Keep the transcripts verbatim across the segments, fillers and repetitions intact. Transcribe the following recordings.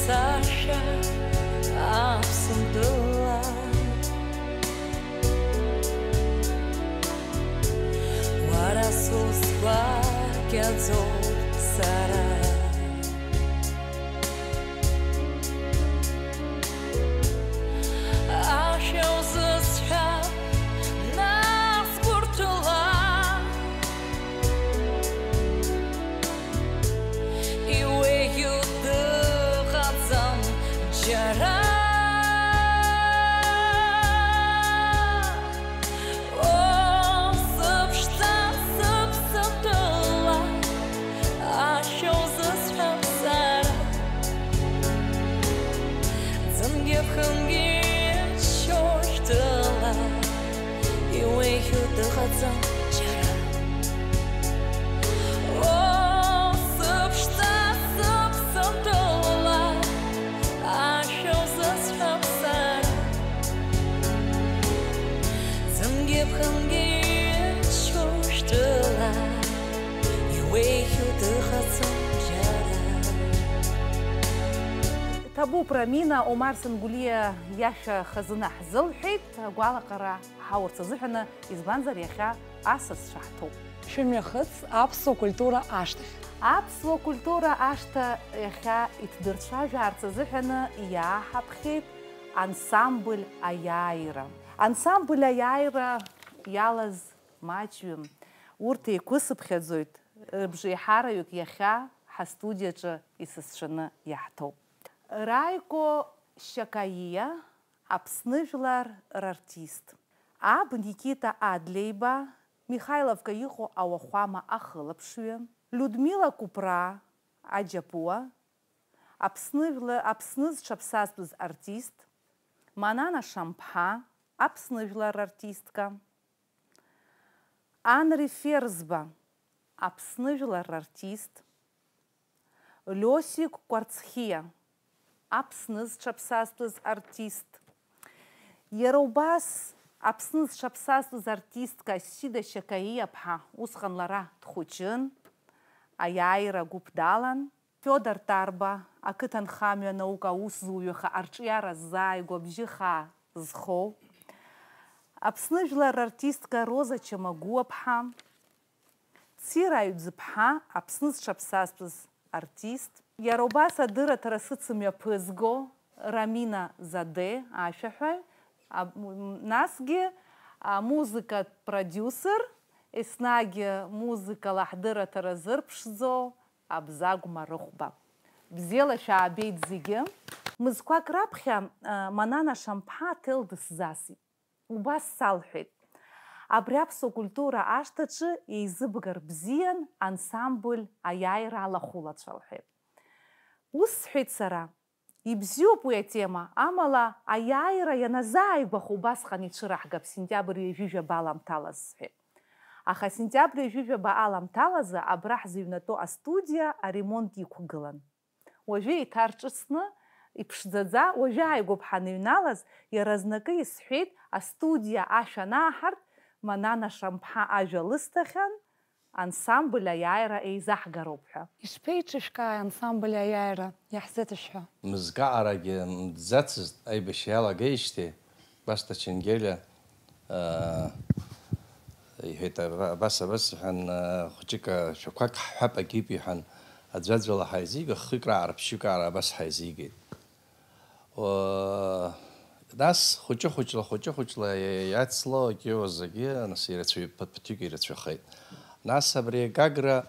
Сашәа Аԥсынтәыла, уара сузгәакьаӡоуп сара. Ашәа узысҳәа, нас, гәырҭәыла, иуеиӷьу дыҟаӡам џьара. О, сыԥшӡа, сыԥсынтәыла, ашәа узысҳәап сара. Ӡынгьы ԥхынгьы ишьошьҭыла, иуеиӷьу дыҟаӡам џьара. О, сыԥшӡа, сыԥсынтәыла, ашәа узысҳәап сара. Ӡынгьы ԥхынгьы ишьошьҭыла, иуеиӷьу дыҟаӡам џьара. Ҭабуп, Рамина, Омар Сангулиа иашәа хазына ҳзылҳәеит, агәалаҟара ҳаурц азыҳәаны, избанзар, иахьа асасцәа ҳҭоуп. Шәымҩахыҵ аԥсуа культура ашҭахь. Аԥсуа культура ашҭа иахьа иҭдырцәажәаарц азыҳәаны иааҳаԥхьеит ансамбль Аиааира. Ансамбль Аиааира иалаз маҷҩым. Урҭ еиқәысыԥхьаӡоит, рыбжеиҳараҩык иахьа ҳастудиаҿы исасцәаны иаҳҭоуп. Раико Шьакаиа, Аԥсны жәлар рартист. Аб Никита Адлеиба, Михайловка иҟоу ауахәама ахылаԥшҩы. Людмила Кәыԥраа, аџьапуа. Аԥсны жәла-, Аԥсны зҽаԥсазтәыз артист. Манана Шамԥҳа, Аԥсны жәлар рартистка. Анри Ферзба, Аԥсны жәлар рартист. Лиосик Кәарцхиа, Аԥсны зҽаԥсазтәыз артист. Иара убас Аԥсны зҽаԥсазтәыз артистка Сида Шьакаиаԥҳа, усҟан лара дхәыҷын, аиааира агәыԥ далан. Фиодор Тарба, ақыҭанхамҩа анаука аусзуҩы хаа, арҿиара ззааигәа абжьы хаа зхоу. Аԥсны жәлар рартистка Роза Чамагәуаԥҳа. Цира Аҩӡыԥҳа, Аԥсны зҽаԥсазтәыз артист. Иара убас адырраҭара сыцымҩаԥызго Рамина Заде, ашәаҳәаҩ, аб-, м, насгьы амузыкатә продиусер, еснагь музыкала ҳдырраҭара зырԥшӡо Абзагә Марыхәба. Бзиала шәаабеит зегьы. Мызқәак раԥхьа, а, Манана Шамԥҳа аҭел дысзасит. Убас салҳәеит, абри аԥсуа культура ашҭаҿы еизыбгар бзиан ансамбль Аиааира алахәылацәа, лҳәеит. Ус сҳәеит сара, ибзиоуп уи атема, амала Аиааира ианазааигәаха убасҟан ицәыраҳгап сентиабр ҩажәижәаба аламҭалаз, сҳәеит. Аха сентиабр ҩажәижәаба аламҭалазы абра ҳзыҩнатәоу астудиа аремонт иқәгылан. Уажәы еиҭарҿыцны, иԥшӡаӡа, уажәы ааигәоуп ҳаныҩналаз, иаразнакы исҳәеит, астудиа ашә анааҳарт, Манана Шамԥҳа ажәа лысҭахьан, ансамбль Аиааира еизаҳгароуп ҳәа. Ишԥеиҿышәкааи ансамбль Аиааира иаҳзеиҭашәҳәо? Мызкы аҟарагьы мдӡацызт аибашьра иалагеижьҭеи, Кәасҭа Ченгелиа, аа, иҳәеит, аба-, абас, абас, иҳәан, аа, хәыҷык, аа, шәақәак ҳҳәап, агьип, иҳәан, аӡәаӡәала ҳаизигеит, хҩык раҟара, ԥшьҩык раҟара абас ҳаизигеит. Оо, нас, хәыҷы-хәыҷла, хәыҷы-хәыҷла иа-, иацло акы зегьы, нас, ирацәаҩ-, ԥыҭ-, ԥыҭҩык ирацәахеит. Нас абри Гагра,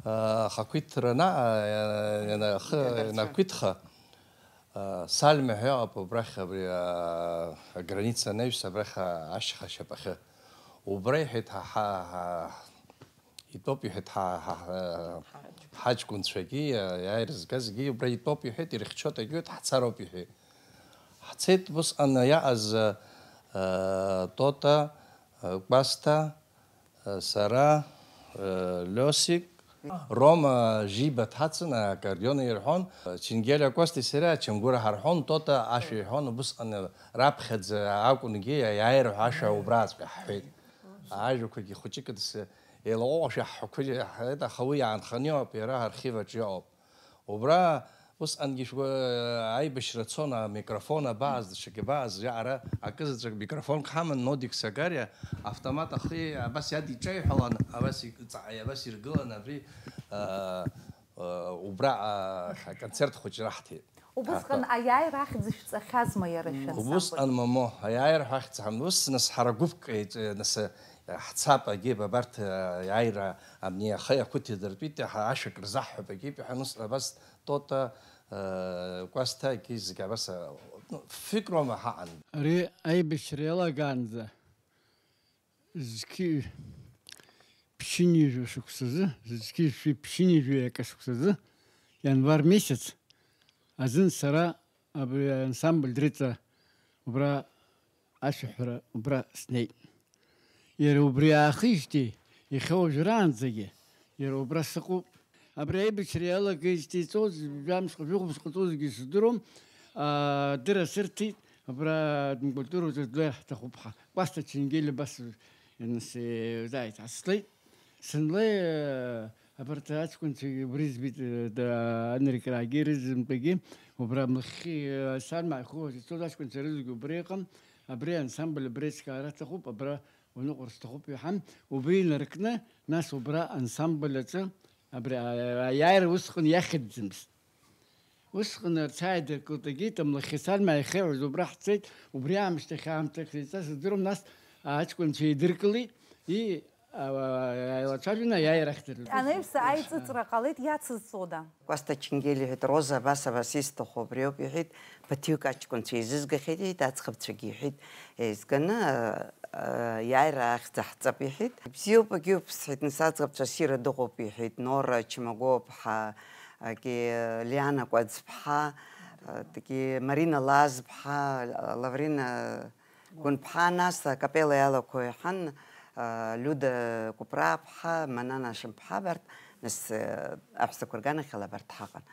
аа, ахақәиҭра на-, аа, иана-, ахы-, ианарцәа. Ианақәиҭха, Сальма ҳәа иҟоуп убрахь, абри, а, аграница анаҩс, абрахь, а, ашьха ашьапахьы. Убра, иҳәеит, ҳа, ҳа, ҳа, итәоуп, иҳәеит, ҳа, ҳа, ҳа, ҳаҷкәынцәагьы, а, иааира згазгьы убра итәоуп, иҳәеит, ирыхьчоит, агьоит, ҳцароуп, иҳәеит. Ҳцеит, усҟан иаҟаз, а, а, Тота, а, Кәасҭа, сара, Лиосик, Рома Жиба дҳацын, аккордеон ирҳәон, Ченгелиа Кәасҭеи сареи ачамгәыр ҳарҳәон, Тота ашәа иҳәон, убысҟан раԥхьаӡа акәынгьы аиааира ҳәа ашәа убраҵәҟьа ҳҳәеит. Ажәақәагьы хәыҷык еилаҟәаҟәашәа ҳҳәақәа иаҳҳәеит, аха уи иаанханы иҟоуп, иара архив аҿы иҟоуп. Убра Усҟангьы шәгәы-, аибашьра цон, амикрофон абааз, даҽакы абааз, ара акызаҵәык микрофонк ҳаман, Нодик Сагариа, автомат ахы абас иадиҿаиҳәалан, абас иҵаҟа, абас иргылан, абри, а, а, убра, а, аконцерт хәыҷ раҳҭеит. Убысҟан Аҳа. Аиааира ахьӡ шәҵахьазма иара шәансамбль? Убысҟан, момо, аиааира ҳәа ахьӡ ҳаман, ус, нас, ҳара гәыԥк еиҵ-, нас, ҳцап, агьи, абарҭ, а, аиааира амни аха иақәыҭ идыртәит, ҳа ашәак рзаҳҳәап, агьи, ҳәа, нас, абас Тота, э, Кәасҭа, егьи зегь абас, э, ну, фҩык роума ҳаҟан. Ари аибашьра иалагаанӡа зқьи ԥшьынҩажәа шықәсазы, зқьи жәшәи ԥшьынҩажәи акы шықәсазы, ианвар месяц азын сара абри аансамбль Дриҵа убра ашәаҳәара убра снеит. Иара убри аахижьҭеи, иахьа уажәраанӡагьы иара убра сыҟоуп. Абри аибашьра иалагеижьҭеи иҵоуз, жәамш, жәохә мш ҟаҵозгьы сыздыруам. Аа, дыра сырҭеит, абра дкультура ду иаҳҭахуп ҳа. Кәасҭа Ченгели абас ианысзааит, аслеит. Сынлеи, абарҭ аҷкәынцәагьы убри збеит, да, аныркрагьы, рызынтәагьы, убра мыхьхьи, сармааи хәы ицоз аҷкәынцәа рызегьы убри ыҟан, абри ансамбль, абри аиҿкаара аҭахуп, абра уныҟәар сҭахуп иҳәан, убри инаркны, нас убра ансамбль аҿы, абри, а, аиааира усҟан иахьӡӡамызт. Усҟан арҭ ааидыркылт, егьит, амлахьи сармааи ахьеиҳәоз убра ҳцеит, убри аамышьҭахь аамҭак ҟаиҵаз сыздыруам, нас аҷкәынцәа еидыркылеит, и, а, еилацәажәаны аиааира ахьӡыртәыз. Анаҩс аиҵыҵра ҟалеит, иацызҵода? Кәасҭа Ченгели иҳәеит, Роза, абас, абас исҭаху абри ауп, иҳәеит, ԥыҭҩык аҷкәынцәа еизызгахьеит, иҳәеит, аӡӷабцәагьы иҳәеит, еизганы, а, а, аиааира ахьӡ ҳҵап, иҳәеит. Бзиоуп, агьиуп, сҳәеит, нас аӡӷабцәа ссира дыҟоуп, иҳәеит, Нора Чмагәыԥҳа, агьи Лиана Кәаӡԥҳа, а, дагьи Марина Лазԥҳа, Лаврина Гәынԥҳа, нас акапелла иалақәо иҳәан, а, Лиуда Кәыԥрааԥҳа, Манана Шамԥҳа, абарҭ, нас, а, аҳәсақәа рганахьала абарҭ ҳаҟан.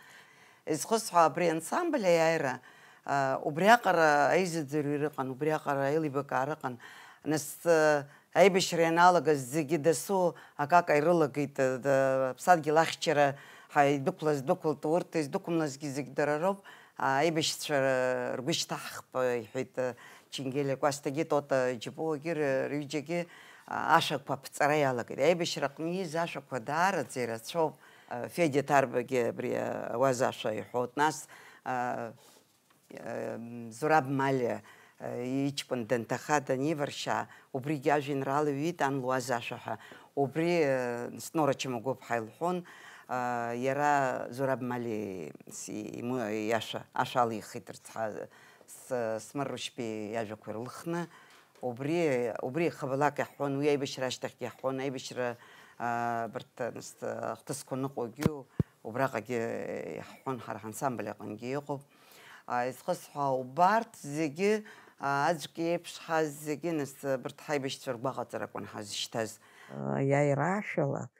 Изхысҳәаау абри ансамбль аиааира, а, убриаҟара аизыӡырҩра ыҟан, убриаҟара аилибакаара ыҟан. Нас, а, аибашьра ианалагаз зегьы дасу акака ирылагеит, а, да, аԥсадгьыл ахьчара ҳа идәықәлаз дәықәлт, урҭ издәықәымлазгьы зегь дара роуп. Аибашьцәа ргәы шьҭаҳхп, иҳәеит, Ченгели Кәасҭагьы, Тота Џьапуагьы, р-, рҩыџьагьы, а, ашәақәа аԥҵара иалагеит. Аибашьраҟны ииз ашәақәа даараӡа ирацәоуп. А, Федиа Ҭарбагьы абри, а, ауазашәа иҳәоит. Нас, а, а, Зураб Малиа, а, иҷкәын данҭаха даниваршьаа, убригьы ажәеинраала иҩит, Ан луазашәа ҳәа. Убри, э, Снора Чамагәыԥҳа илҳәон, а, иара Зураб Мали си-, имы-, иашәа, ашәа алихит рыцҳа, с-, Смыр Рушьбеи иажәақәа ирлыхны. Убри, убри ихабалак иаҳҳәон, уи аибашьра ашьҭахьгьы иаҳҳәон, аибашьра, а, абарҭ, ст-, ахҭысқәа ныҟәогьы, убраҟагьы иаҳҳәон, ҳара ҳансамбль аҟынгьы иҟоуп. А, изхысҳәаау убарҭ зегьы, а, аӡәк иеиԥшҳаз зегьы, нас, абарҭ ҳаибашьцәа ргәаҟаҵара акәын ҳазшьҭаз. Аиааира ашәала,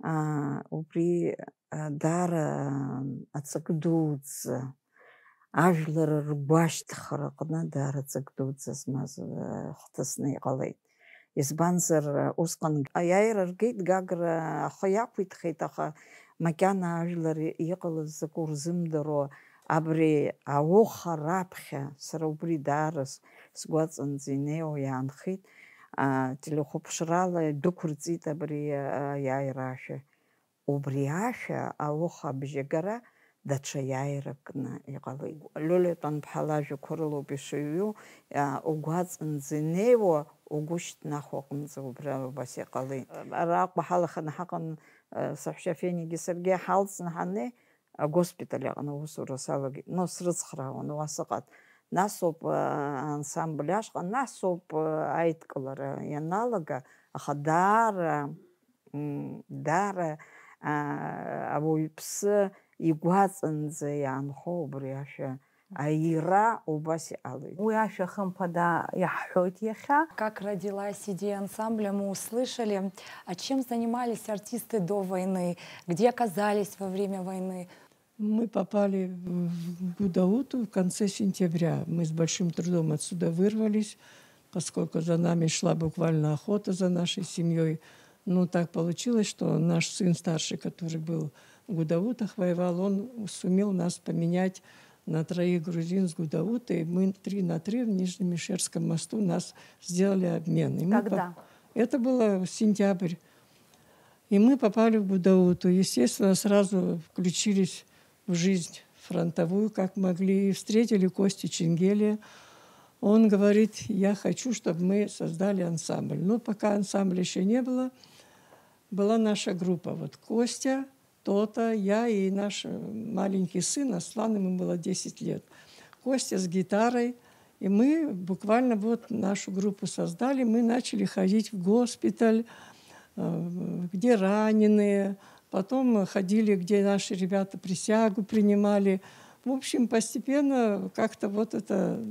а, убри, а, даара аҵак дуӡӡа, ажәлар ргәашьҭхараҟны даара ҵак дуӡӡа змаз, а, хҭысны иҟалеит. Избанзар, усҟан аиааира ргеит, Гагра ахы иақәиҭхеит, аха макьана ажәлар иҟалаз закәу рзымдыруа, абри ауха раԥхьа, сара убри даара с-, сгәаҵанӡа инеиуа иаанхеит, а, телехәаԥшрала идәықәырҵеит абри, а, аиааира ашәа. Убри ашәа ауха абжьагара даҽа иааиракны иҟалеит. Лиолиа Тәанԥҳа лажәақәа рылоуп ишыҩу, а, угәаҵанӡа инеиуа, угәы шьҭнахуа аҟынӡа убра убас иҟалеит. Араҟа ҳалаханы ҳаҟан, а, саҳәшьа Фенигьы саргьы ҳалҵны ҳаннеи, агоспиталь аҟны аусура салагеит. Но срыцхраауан, уа сыҟан. Нас ауп, а, ансамбль ашҟа, нас ауп, а, аидкылара ианалага, аха даара М, даара, аа, ауаҩԥсы игәаҵанӡа иаанхо убри ашәа аира убас иҟалоит. Уи ашәа хымԥада иаҳҳәоит иахьа. Как родилась идея ансамбля, мы услышали. А чем занимались артисты до войны? Где оказались во время войны? Мы попали в Гудауту в конце сентября. Мы с большим трудом отсюда вырвались, поскольку за нами шла буквально охота за нашей семьей. Ну, так получилось, что наш сын старший, который был Гудаутах воевал, он сумел нас поменять на троих грузин с Гудаута, и мы три на три в Нижнем Мишерском мосту нас сделали обмен. И мы Когда? Это было сентябрь. И мы попали в Гудауту. Естественно, сразу включились в жизнь фронтовую, как могли, и встретили Костю Чингелия. Он говорит: «Я хочу, чтобы мы создали ансамбль». Но пока ансамбля еще не было, была наша группа. Вот Костя, Тота, я и наш, э, маленький сын Аслан, ему было десять лет. Костя с гитарой. И мы буквально вот нашу группу создали. Мы начали ходить в госпиталь, э, где раненые. Потом мы ходили, где наши ребята присягу принимали. В общем, постепенно как-то вот эта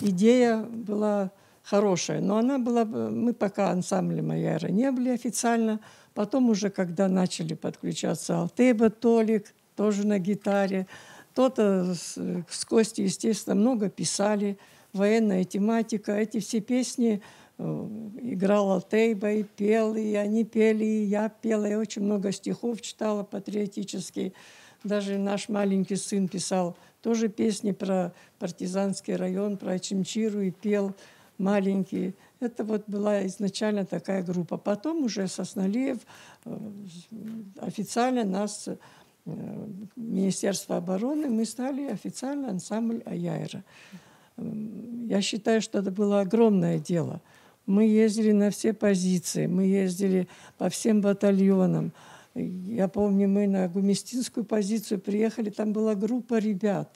идея была хорошая. Но она была, мы пока ансамблем «Аяра» не были официально. Потом уже, когда начали подключаться Алтеба, Толик, тоже на гитаре, Тота с, с Костей, естественно, много писали. Военная тематика. Эти все песни, э, играл Алтейба и пел, и они пели, и я пела. Я очень много стихов читала патриотические. Даже наш маленький сын писал тоже песни про партизанский район, про Очамчиру и пел маленький. Это вот была изначально такая группа. Потом уже Сосналиев, э, официально нас, э, Министерство обороны, мы стали официально ансамбль «Аяра». М, я считаю, что это было огромное дело. Мы ездили на все позиции, мы ездили по всем батальонам. Я помню, мы на Гумистинскую позицию приехали, там была группа ребят.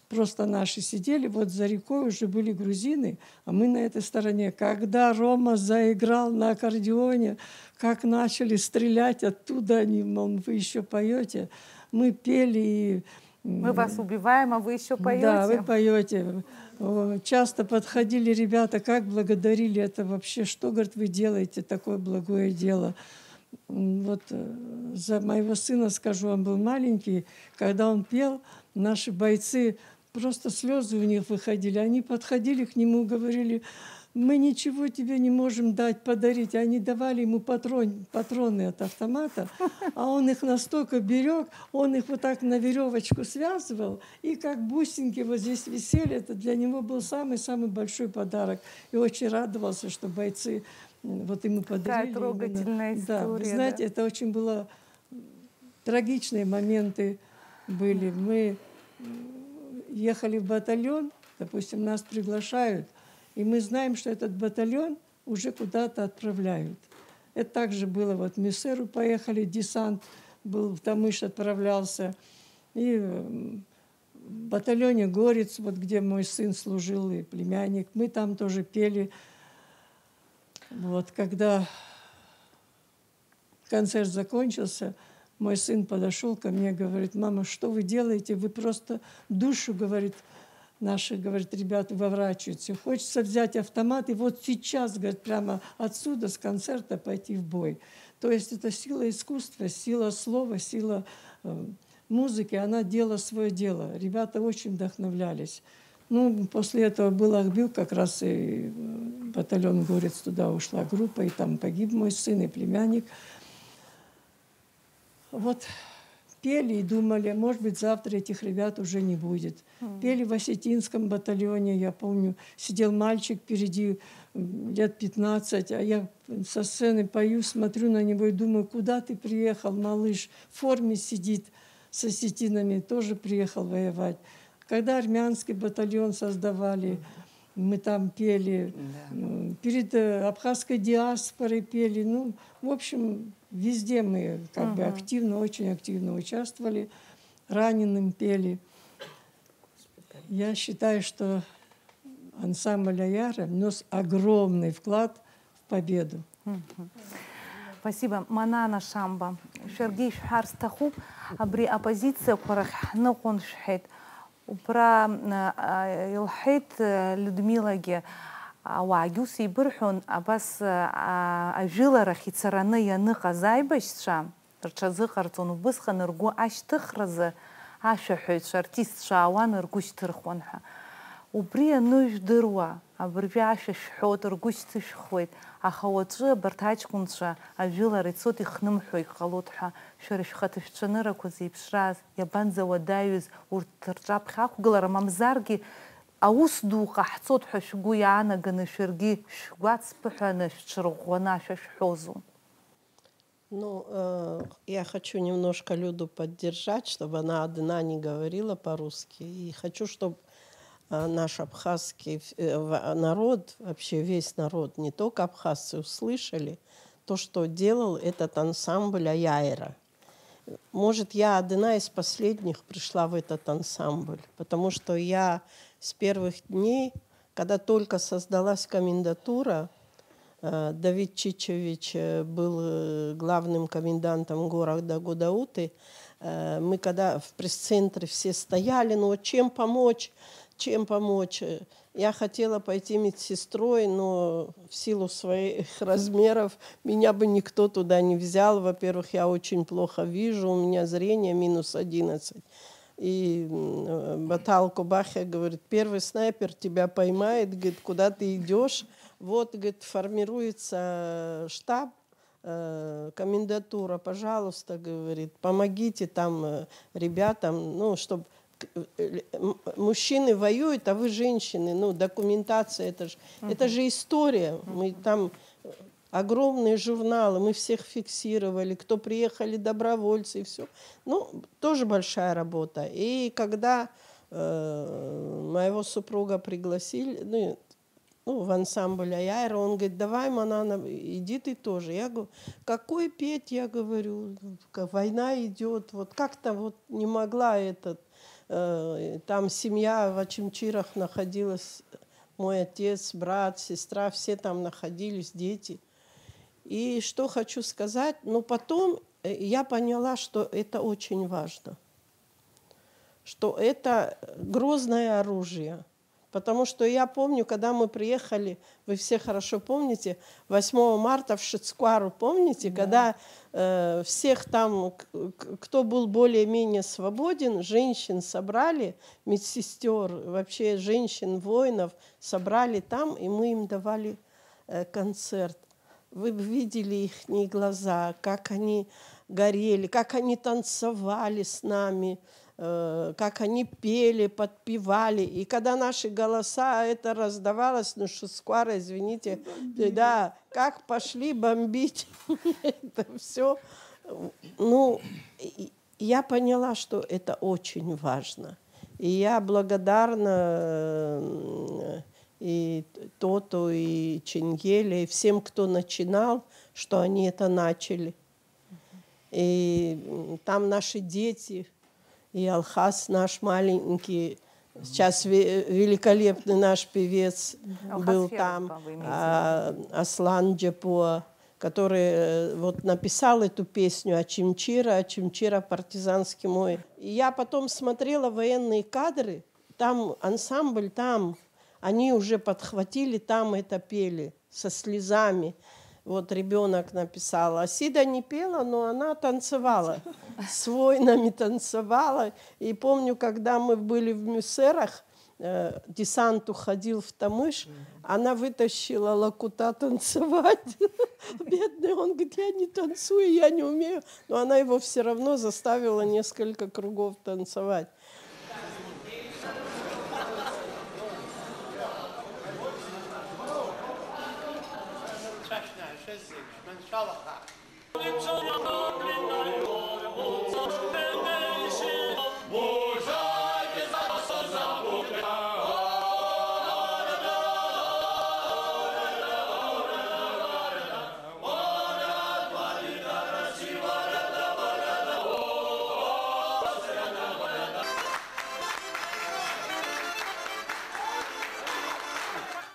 Просто наши сидели, вот за рекой уже были грузины, а мы на этой стороне. Когда Рома заиграл на аккордеоне, как начали стрелять оттуда, они, мол, вы еще поете. Мы пели и Мы вас убиваем, а вы еще поете. Да, вы поете. О, часто подходили ребята, как благодарили это вообще, что, говорит, вы делаете такое благое дело. М, Вот э, за моего сына скажу, он был маленький, когда он пел, наши бойцы, просто слезы у них выходили. Они подходили к нему, говорили: «Мы ничего тебе не можем дать, подарить». Они давали ему патрон, патроны от автомата, а он их настолько берег, он их вот так на веревочку связывал, и как бусинки вот здесь висели. Это для него был самый-самый большой подарок. И очень радовался, что бойцы, м, вот ему подарили. Какая трогательная Да, вы история, знаете, да. Это очень было, м, трагичные моменты были. Мы, м, ехали в батальон, допустим, нас приглашают, и мы знаем, что этот батальон уже куда-то отправляют. Это также было, вот в Мюсеру поехали, десант был, в Тамыш отправлялся. И, м, в батальоне «Горец», вот где мой сын служил и племянник, мы там тоже пели. Вот, когда концерт закончился, мой сын подошел ко мне, говорит: «Мама, что вы делаете? Вы просто душу», говорит, «наших, говорит, ребят выворачиваете. Хочется взять автомат и вот сейчас, говорит, прямо отсюда, с концерта пойти в бой». То есть это сила искусства, сила слова, сила, э, музыки, она делала свое дело. Ребята очень вдохновлялись. Ну, после этого был Ахбил, как раз и, э, батальон «Горец», туда ушла группа, и там погиб мой сын, и племянник. Вот пели и думали, может быть, завтра этих ребят уже не будет. Пели в осетинском батальоне, я помню, сидел мальчик впереди, м, лет пятнадцать, а я со сцены пою, смотрю на него и думаю: «Куда ты приехал, малыш? В форме сидит с осетинами, тоже приехал воевать». Когда армянский батальон создавали, мы там пели. М, перед, э, абхазской диаспорой пели. Ну, в общем, везде мы как бы активно, очень активно участвовали. Раненым пели. Я считаю, что ансамбль «Аяра» внес огромный вклад в победу. Спасибо. Манана Шамба, шәаргьы ишәҳәар сҭахуп, абри апозициақәа рахь ҳныҟәон шәҳәеит. Убра, а, а, илҳәеит, а, Людмилагьы, ауаагьы ус еибырҳәон, абас, а, а, ажәыларахь ицараны ианыҟаз аибашьцәа рҽазыҟарҵон, убысҟан ргәы ашьҭыхразы ашәаҳәаҩцәа, артистцәа аауан, ргәы шьҭырхуан ҳәа. Убри анышәдыруа, Абыржәы ашәа шәҳәоит, ргәы шьҭышәхуеит, аха уаҵәы абарҭ аҷкәынцәа ажәылара ицоит, ихнымҳәуа иҟалоит ҳәа, шәара шәхаҭа шәцәанырақәа зеиԥшраз, иабанӡауадаҩыз урҭ рҿаԥхьа ақәгылара, мамзаргьы аус ду ҟаҳҵоит ҳәа шәгәы иаанаганы шәаргьы шәгәацԥыҳәаны шәҽырӷәӷәаны ашәа шәҳәозу? Ну, э, я хочу немножко Люду поддержать, чтобы она одна не говорила по-русски. И хочу, чтобы наш абхазский э, ва- народ, вообще весь народ, не только абхазцы, услышали то, что делал этот ансамбль Аяйра. Может, я одна из последних пришла в этот ансамбль, потому что я с первых дней, когда только создалась комендатура, э, Давид Чичевич э, был э, главным комендантом города Гудауты, э, мы когда в пресс-центре все стояли, ну вот чем помочь, чем помочь? Э, Я хотела пойти медсестрой, но в силу своих размеров меня бы никто туда не взял. Во-первых, я очень плохо вижу, у меня зрение минус одиннадцать. И м, э, Батал Кубахия говорит, первый снайпер тебя поймает, говорит, куда ты идешь. Вот, говорит, формируется штаб, э, комендатура, пожалуйста, говорит, помогите там э, ребятам, ну, чтобы мужчины воюют, а вы женщины, ну, документация, это же, это же история. Мы там э, огромные журналы, мы всех фиксировали, кто приехали, добровольцы и все. Ну, тоже большая работа. И когда э, моего супруга пригласили, ну, ну, в ансамбль Аяйра, он говорит, давай, Манана, иди ты тоже. Я говорю, какой петь, я говорю, война идет, вот как-то вот не могла этот, э, там семья в Очамчирах находилась, мой отец, брат, сестра, все там находились, дети. И что хочу сказать, но потом э, я поняла, что это очень важно, что это грозное оружие. Потому что я помню, когда мы приехали, вы все хорошо помните, восьмого марта в Шицкуару, помните, да. Когда э, всех там, кто был более-менее свободен, женщин собрали, медсестер, вообще женщин-воинов собрали там, и мы им давали э, концерт. Вы бы видели их глаза, как они горели, как они танцевали с нами, э, как они пели, подпевали. И когда наши голоса, это раздавалось, ну, Шицкуара, извините, да, как пошли бомбить это все. Ну, я поняла, что это очень важно. И я благодарна и Тоту, и Чингеле, и всем, кто начинал, что они это начали. И там наши дети, и Алхас наш маленький, сейчас великолепный наш певец был там, Аслан Джапуа, который э, вот написал эту песню «Очамчира, Очамчира, партизанский мой». И я потом смотрела военные кадры, там ансамбль, там они уже подхватили, там это пели со слезами. Вот ребенок написал. Асида не пела, но она танцевала. С воинами танцевала. И помню, когда мы были в Мюсерах, э, десант уходил в Тамыш, она вытащила Лакута танцевать. Бедный, он говорит, я не танцую, я не умею. Но она его все равно заставила несколько кругов танцевать.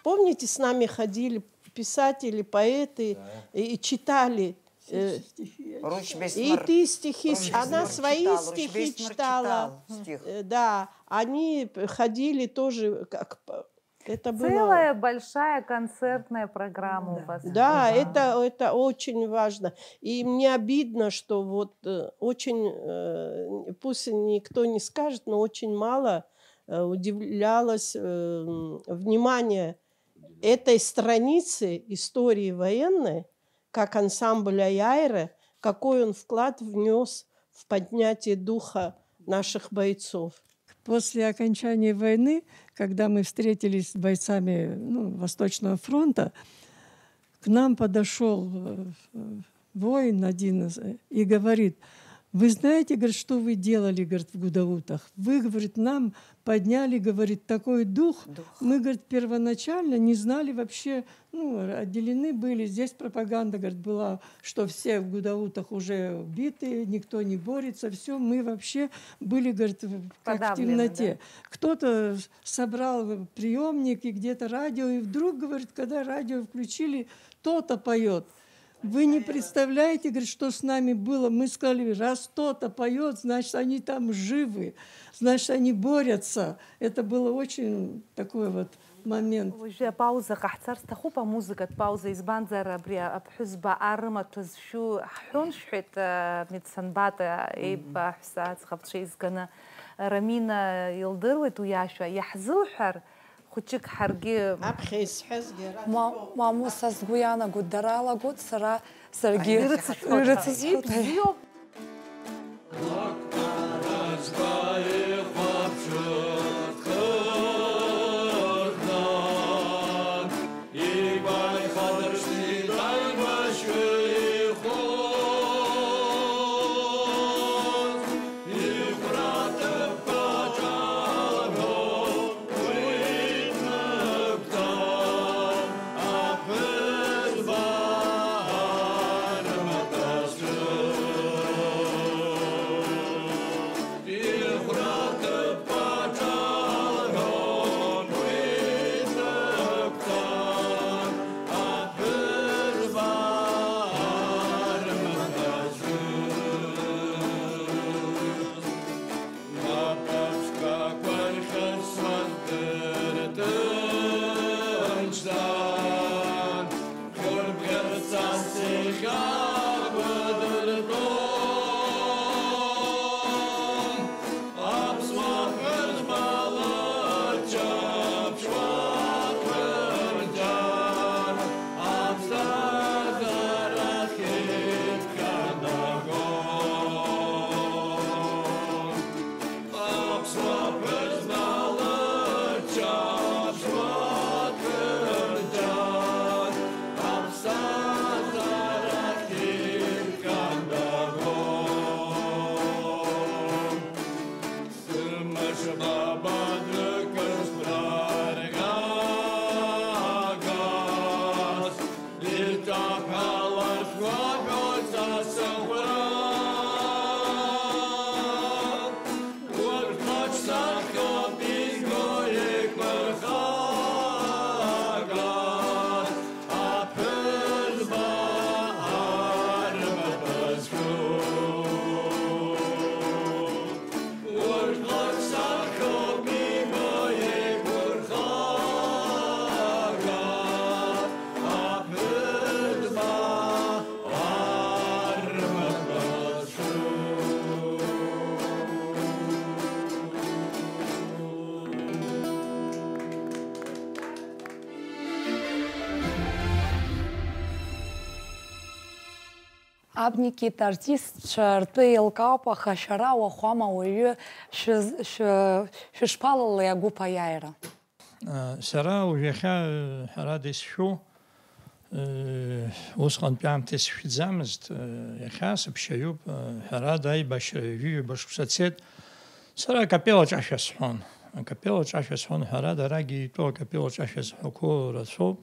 Помните, с нами ходили писатели, поэты и читали. И ты стихи, она свои стихи читала. Э, Да, они ходили тоже как Это было... Целая большая концертная программа у вас. Да, это, это очень важно. И мне обидно, что вот э, очень, э, пусть никто не скажет, но очень мало э, удивлялось э, внимание этой страницы истории военной, как ансамбль «Аиааира», какой он вклад внёс в поднятие духа наших бойцов. После окончания войны, когда мы встретились с бойцами, ну, Восточного фронта, к нам подошёл, э, э, воин один из, э, и говорит: «Вы знаете, говорит, что вы делали, говорит, в Гудаутах? Вы, говорит, нам подняли, говорит, такой дух. Дух. Мы, говорит, первоначально не знали вообще, ну, отделены были. Здесь пропаганда, говорит, была, что все в Гудаутах уже убиты, никто не борется, всё. Мы вообще были, говорит, в, как в Подавлены, темноте». Да? Кто-то собрал приёмник и где-то радио, и вдруг, говорит, когда радио включили, то-то поёт. Вы не представляете, говорит, что с нами было. Мы сказали: «Раз то-то поёт, значит, они там живы, значит, они борются». Это было очень такой вот момент. Уажәы апауза ҟаҳҵар сҭахуп, амузыкатә пауза, избанзар абри аԥҳәызба ар рымаҭәа зшәу ҳҳәон, шәҳәеит, э, Мецанбата иԥа аҳәса аӡӷабцәа изганы. Рамина илдыруеит уи ашәа, иаҳзылҳәар, хәыҷык ҳаргьы аԥхьа исҳәазгьы ара Ма-, дтәоуп. Мамуса сгәы иаанагоит, дара алагоит, сара, саргьы ирыцысҳәоит. Ирыцысҳәоит. Ибзиоуп. Абникит артистцәа ртәы еилкаауп, аха шәара уахәама уаҩы шәыз-, шәы-, шәышԥалалеи агәыԥ аиааира? Сара уажә иахьа, ҳәарада, исшәу, усҟантәи аамҭа исшәӡамызт, иахьа сыԥшьаҩуп, ҳәарада, аибашьра ҩажәи ҩба шықәса цеит. Сара акапеллаҿ ашәа сҳәон. Акапеллаҿ ашәа сҳәон, ҳәарада, арагьы итәоу акапеллаҿ ашәа зҳәақәо рацәоуп.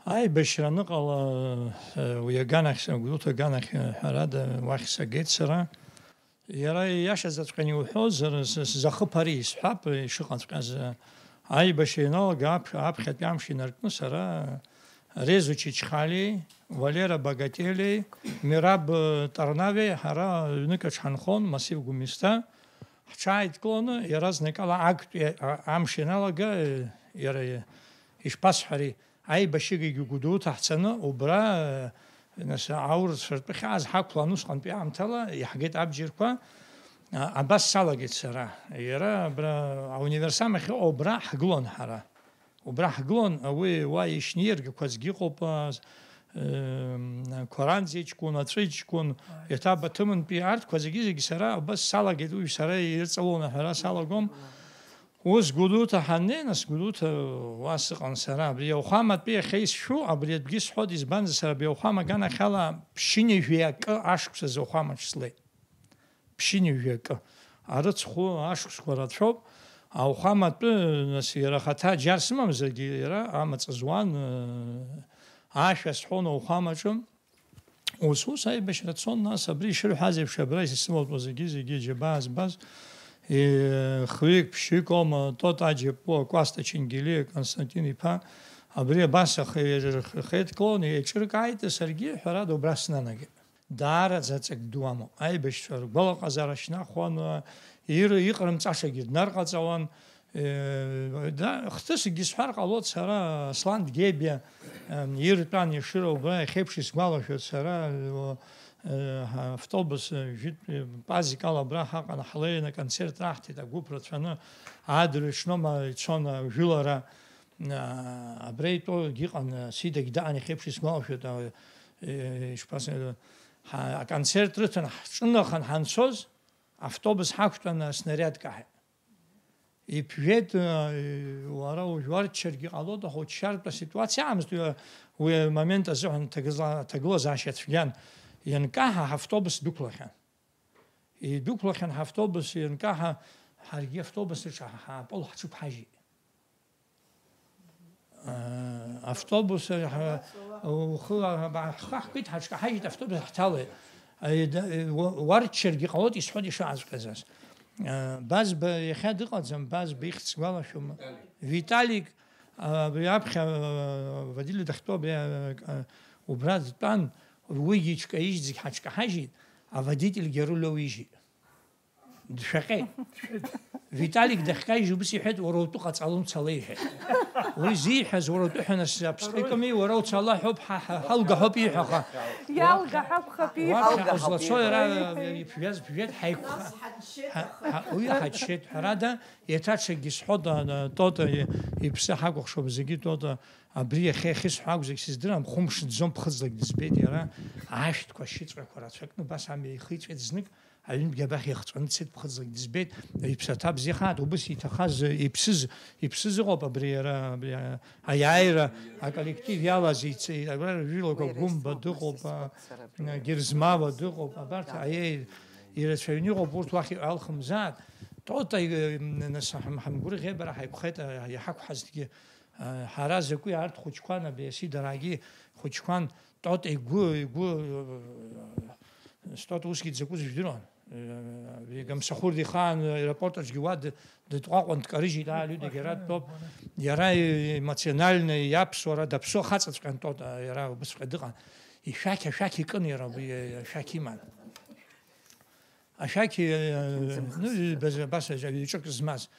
Аибашьра аныҟала, уи аганахь, Гәдоуҭа аганахь, ҳәарада, уахь сагеит сара. Иара ииашаҵәҟьаны иуҳәозар, с-, сзахыԥари, исҳәап, ишыҟаҵәҟьаз. Аибашьра ианалага аԥ-, аԥхьатәи амш инаркны сара Резо Чичхалиеи, Валера Багателиеи, Мераб Тарнавеи ҳара ҩнык аҿ ҳанхон, Масив Гәымсҭа, ҳҽааидкыланы, иаразнакала актәи а-, амш ианалага, иара ишԥасҳәари, аибашьыгагьы Гәдоуҭа ҳцаны, убра, нас, аурысшәа ртәы хьаас ҳақәлан усҟантәи аамҭала, иаҳгеит абџьарқәа, а, абас салагеит сара. Иара абра ауниверсам ахьыҟоу убра ҳгылан ҳара. Убра ҳгылан, уи уа ишьнеиргақәазгьы ыҟоуп, а, м, Қәаранӡе иҷкәын, Аҵәы иҷкәын, еиҭа Баҭымынтәи арҭқәа зегьы-зегьы сара убас салагеит, уи сара ирҵаулан аҳәара салагом. Ус Гәдоуҭа ҳаннеи, нас Гәдоуҭа уа сыҟан сара. Абри ауахәаматәи иахьа исшәу, абри атәгьы сҳәоит, избанзар, сара абри ауахәама аганахьала ԥшьынҩажәи акы ашықәсазы ауахәамаҿ слеит. Ԥшьынҩажәи акы. Арыцхә ашықәсқәа рацәоуп. Ауахәаматәы, нас, иара ахаҭа џьар сымамзаргьы, иара амаҵ зуан, э, ашәа сҳәон ауахәамаҿы. Ус-ус аибашьра цон, нас, абри ишырҳәаз еиԥш, абра исымоуп зегьы-зегьы џьабаа збаз, е, хҩык-ԥшьҩык аума, Тота Аџьапуа, Кәасҭа Ченгелиа, Константин иԥа, абри абас ахы-, хеидкылон, еиҿыркааит, саргьы, ҳәарада, убра снанагеит. Даара заҵәык ду амоуп. Аибашьцәа ргәалаҟазаара шьҭнахуан, ир-, иҟарымҵашагьы днарҟаҵауан. Э, да, хҭысгьы сҳәар ҟалоит сара, Аслан Гебиа, э, иртәан Ешыра убра иахьеиԥш исгәалашәоит сара, э, ҳа-, автобус, э, жәытә, э, пазикала абра ҳаҟан, ҳлеины аконцерт раҳҭеит, агәыԥ рацәаны, адырҩаҽнома ицон ажәылара, э, абра итәоугьы ыҟан, э, Сидагь даан иахьеиԥш исгәалашәоит, э, э, ишԥасҳәаз, ҳа-, аконцерт рыҭан ҳҿынахан ҳанцоз, автобус ҳақәтәаны аснариад каҳаит. Иԥжәеит, э, уара ужәуарччаргьы ҟалоит, аха уччартә аситуациа аамызт, уи, уи амомент азыҳәан ҭагызла-, ҭагылазаашьа цәгьан. Ианкаҳа, ҳавтобус дықәлахьан. Идәықәлахьан ҳавтобус, ианкаҳа, ҳаргьы автобус аҿы ҳа-, ҳаапыл ҳҽыԥҳажьит. Э, автобус, э, ҳа-, ухы, ҳа-, ҳхы ҳкит, ҳаҽкаҳажьит, автобус ҳҭалеит. Э, да-, э, уа-, уарччаргьы ҟалоит, исҳәоит ишыҟаҵәҟьаз ас. Э, Базба иахьа дыҟаӡам, Базба ихьӡ сгәалашәом. Виталик. Виталик, а, абри аԥхьа, а, Вадили дахьтәоу абри, а, а, убра дтәан, уигьы иҽкаижьит, зегь ҳаҽкаҳажьит, аводительгьы аруль ауижьит. Дшәаҟьеит. Виталик дахькажьыз убыс иҳәеит, уара утәы ҟаҵала, уцала, иҳәеит. Уи зиҳәаз, уара утәы ҳәа нас аԥсҟы икыми, уара уцала ҳәоуп, ҳа, ҳа, ҳалга ҳәоуп иҳәо, аха. Иалга ҳәа акәхап иҳәо. Уаԥхьаҟа злацо иара, иԥжәаз ԥжәеит, ҳаиқәха. Ҳа, ҳа, уи ҳаччеит, ҳәарада, еиҭа ҽакгьы сҳәоит, а, Тота и-, иԥсы ҳакәыхшоуп зегьы, Тота, абри иахьа иахьысҳәо акәзаргь сыздырам, хәымш ӡӡом, ԥхыӡлак дызбеит иара, ашәҭқәа ашьыҵәҟьақәа рацәакны, убас амҩа ихиҵәеит знык, Аҩнтәгьы абахь ихҵәаны дцеит, ԥхыӡлак дызбеит, иԥсаҭа бзиахааит, убыс иҭахаз, иԥсыз, иԥсыз ыҟоуп абри иара, абри, а, аиааира, аколлектив иалаз, иц-, абра рыжәлақәа Гәымба дыҟоуп, а, Герзмава дыҟоуп, абарҭ аиеи ирацәаҩны иҟоуп, урҭ уахь иҟалхымзаат. Тота, э, нас ҳам-, ҳамгәырӷьеит, бара ҳаиқәхеит, а, иҳақәҳазҭгьы, а, ҳара закәи арҭ хәыҷқәан, абри Асида раагьы хәыҷқәан, Тота игәы, игәы, э, Тота усгьы дзакәыз жәдыруан. Э, Гамсахәырда ихаан аеропорт аҿгьы уа ды-, дытҟәаҟәан дкарыжьит, аа, Лиудагь ара дтәоуп. Иара эмоционально иаԥсуара даԥсуа хаҵаҵәҟьан Тота, иара убысҵәҟьа дыҟан. Ишәақь, ашәақь икын иара, убри ашәақь иман. Ашәақь, э, ну, баз-, абас ҩ-, ҩ-ҿык змаз.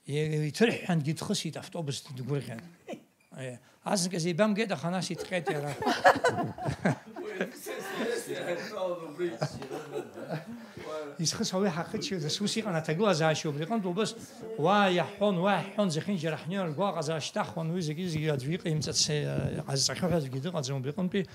Иҭырҳәҳәангьы дхысит автобус дгәырӷьан. Э, азныказ еибамгеит, аха нас иҭҟьеит иара. Исхысуа уи ҳахыччоит, ус иҟан аҭагылазаашьа убри аҟынтә, убыс уа иаҳҳәон, уа иаҳҳәон, зехьынџьара ҳнеир, ргәаҟазаара шьҭаҳхуан, уи зегьы-зегьы аӡәы иҟаимҵац, э, ҟазҵахьоу ҳәа аӡәгьы дыҟаӡам убри аҟынтәи,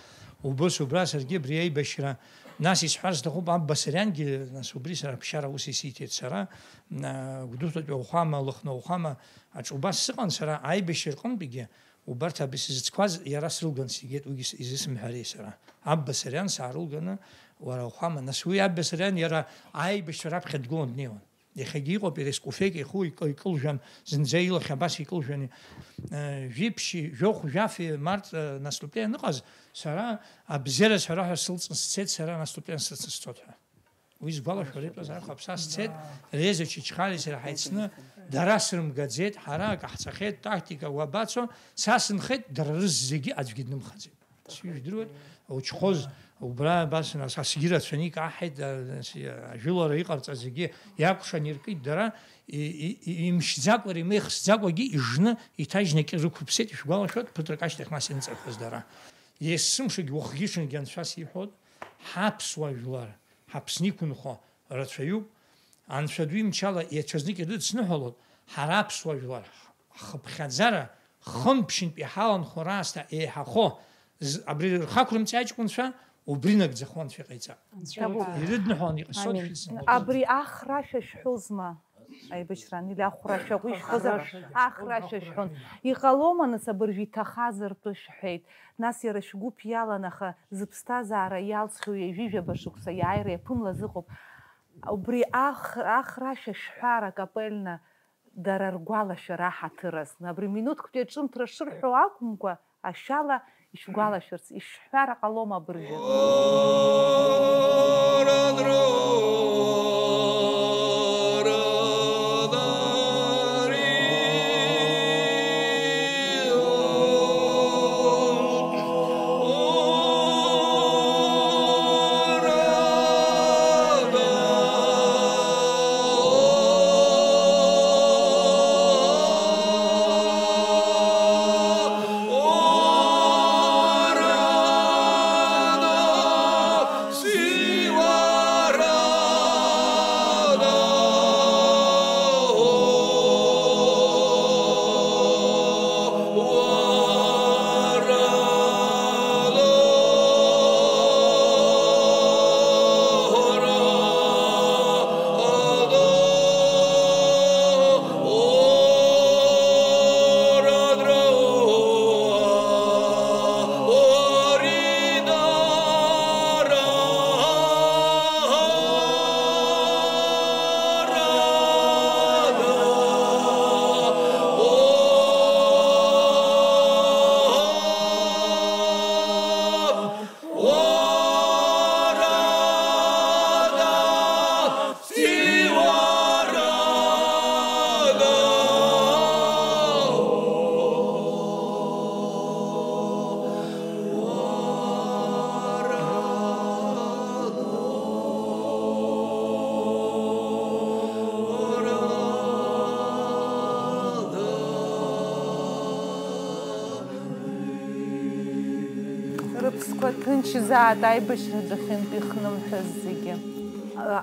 убыс убра саргьы абри аибашьра, нас исҳәар сҭахуп, Абба Сариангьы, нас убри сара аԥсшьара ус исиҭеит сара, а, Гәдоуҭатәи ауахәама, Лыхны ауахәама аҿы убас сыҟан сара, аибашьра рҟынтәигьы, Убарҭ аб-, сзыцқәаз иара срылган сигеит, уигьы с-, изысымҳәари сара. Абба Сариан саарылганы, уара ухәама, нас уи Абба Сариан иара аибашьцәа раԥхьа дгылан днеиуан. Иахьагьы иҟоуп, иара искуфеик иху ик-, икылжәан, зынӡа илахь абас икылжәан. Э, жәиԥшьи, жәохә, жәафи март, э, наступление аныҟаз, сара абзиара сҳәара ҳәа сылҵны сцеит, сара наступление сыцны сцот ҳәа. Уи сгәалашәо, ари тәазаара хәаԥса сцеит, Резо Чачхалиа сара ҳаицны, дара срымгаӡеит, ҳара акы ҳҵахьеит, тактика уабацо, са сынхеит, дара рызегьы аӡәгьы днымхаӡеит. Сыжәдыруеит, учхоз, убра абас, нас, асгьы рацәаны икаҳаит, а, нас, ажәылара иҟарҵаз зегьы иакәшан иркит дара, и-, и-, и-, имшьӡакәа, имеихсӡакәагьы ижны, иҭажьны акы рықәыԥсеит, ишәгәалашәоит, ԥыҭрак ашьҭахь нас иныҵархыз дара. Есымшагь, уахгьы-ҽынгьы анцәа сиҳәоит, ҳаԥсуа жәлар, ҳаԥсны иқәынхо рацәаҩуп. Анцәа ду имчала иаҽазнык ирыдысныҳәалоит, ҳара аԥсуа жәлар ҳхыԥхьаӡара, хынтә-ԥшьынтә иҳаланхо раасҭа еиҳахо, з-, абри рхақәрымҵәи аҷкәынцәа, убри нагӡахо Анцәа иҟаиҵап. Анцәа иҟаиҵап. Ирыдныҳәалан иҟасҵоит. Амин. Шәыззымҳәо. Абри ахрашәа шәҳәозма? Аибашьраан, или ахәрашәа, уи шәҳәозар, ахрашәа шәҳәон. Иҟалома, нас, абыржәы иҭахаз ртәы шәҳәеит. Нас иара шәгәыԥ иалан, аха зыԥсҭазаара иалҵхьоу ҩажәижәаба шықәса иааира иаԥымлаз ыҟоуп. Убри ах-, ахрашәа шәҳәар акапельна дара ргәалашәара аҳаҭыр азны. Абри минуҭктәи аҿымҭра шырҳәо акәымкәа, ашьала ишәгәалашәарц, ишәҳәар ҟалома абыржәы? Рыԥсқәа ҭынчзаат аибашьраҿы ахьынтә ихнымҳәыз зегьы.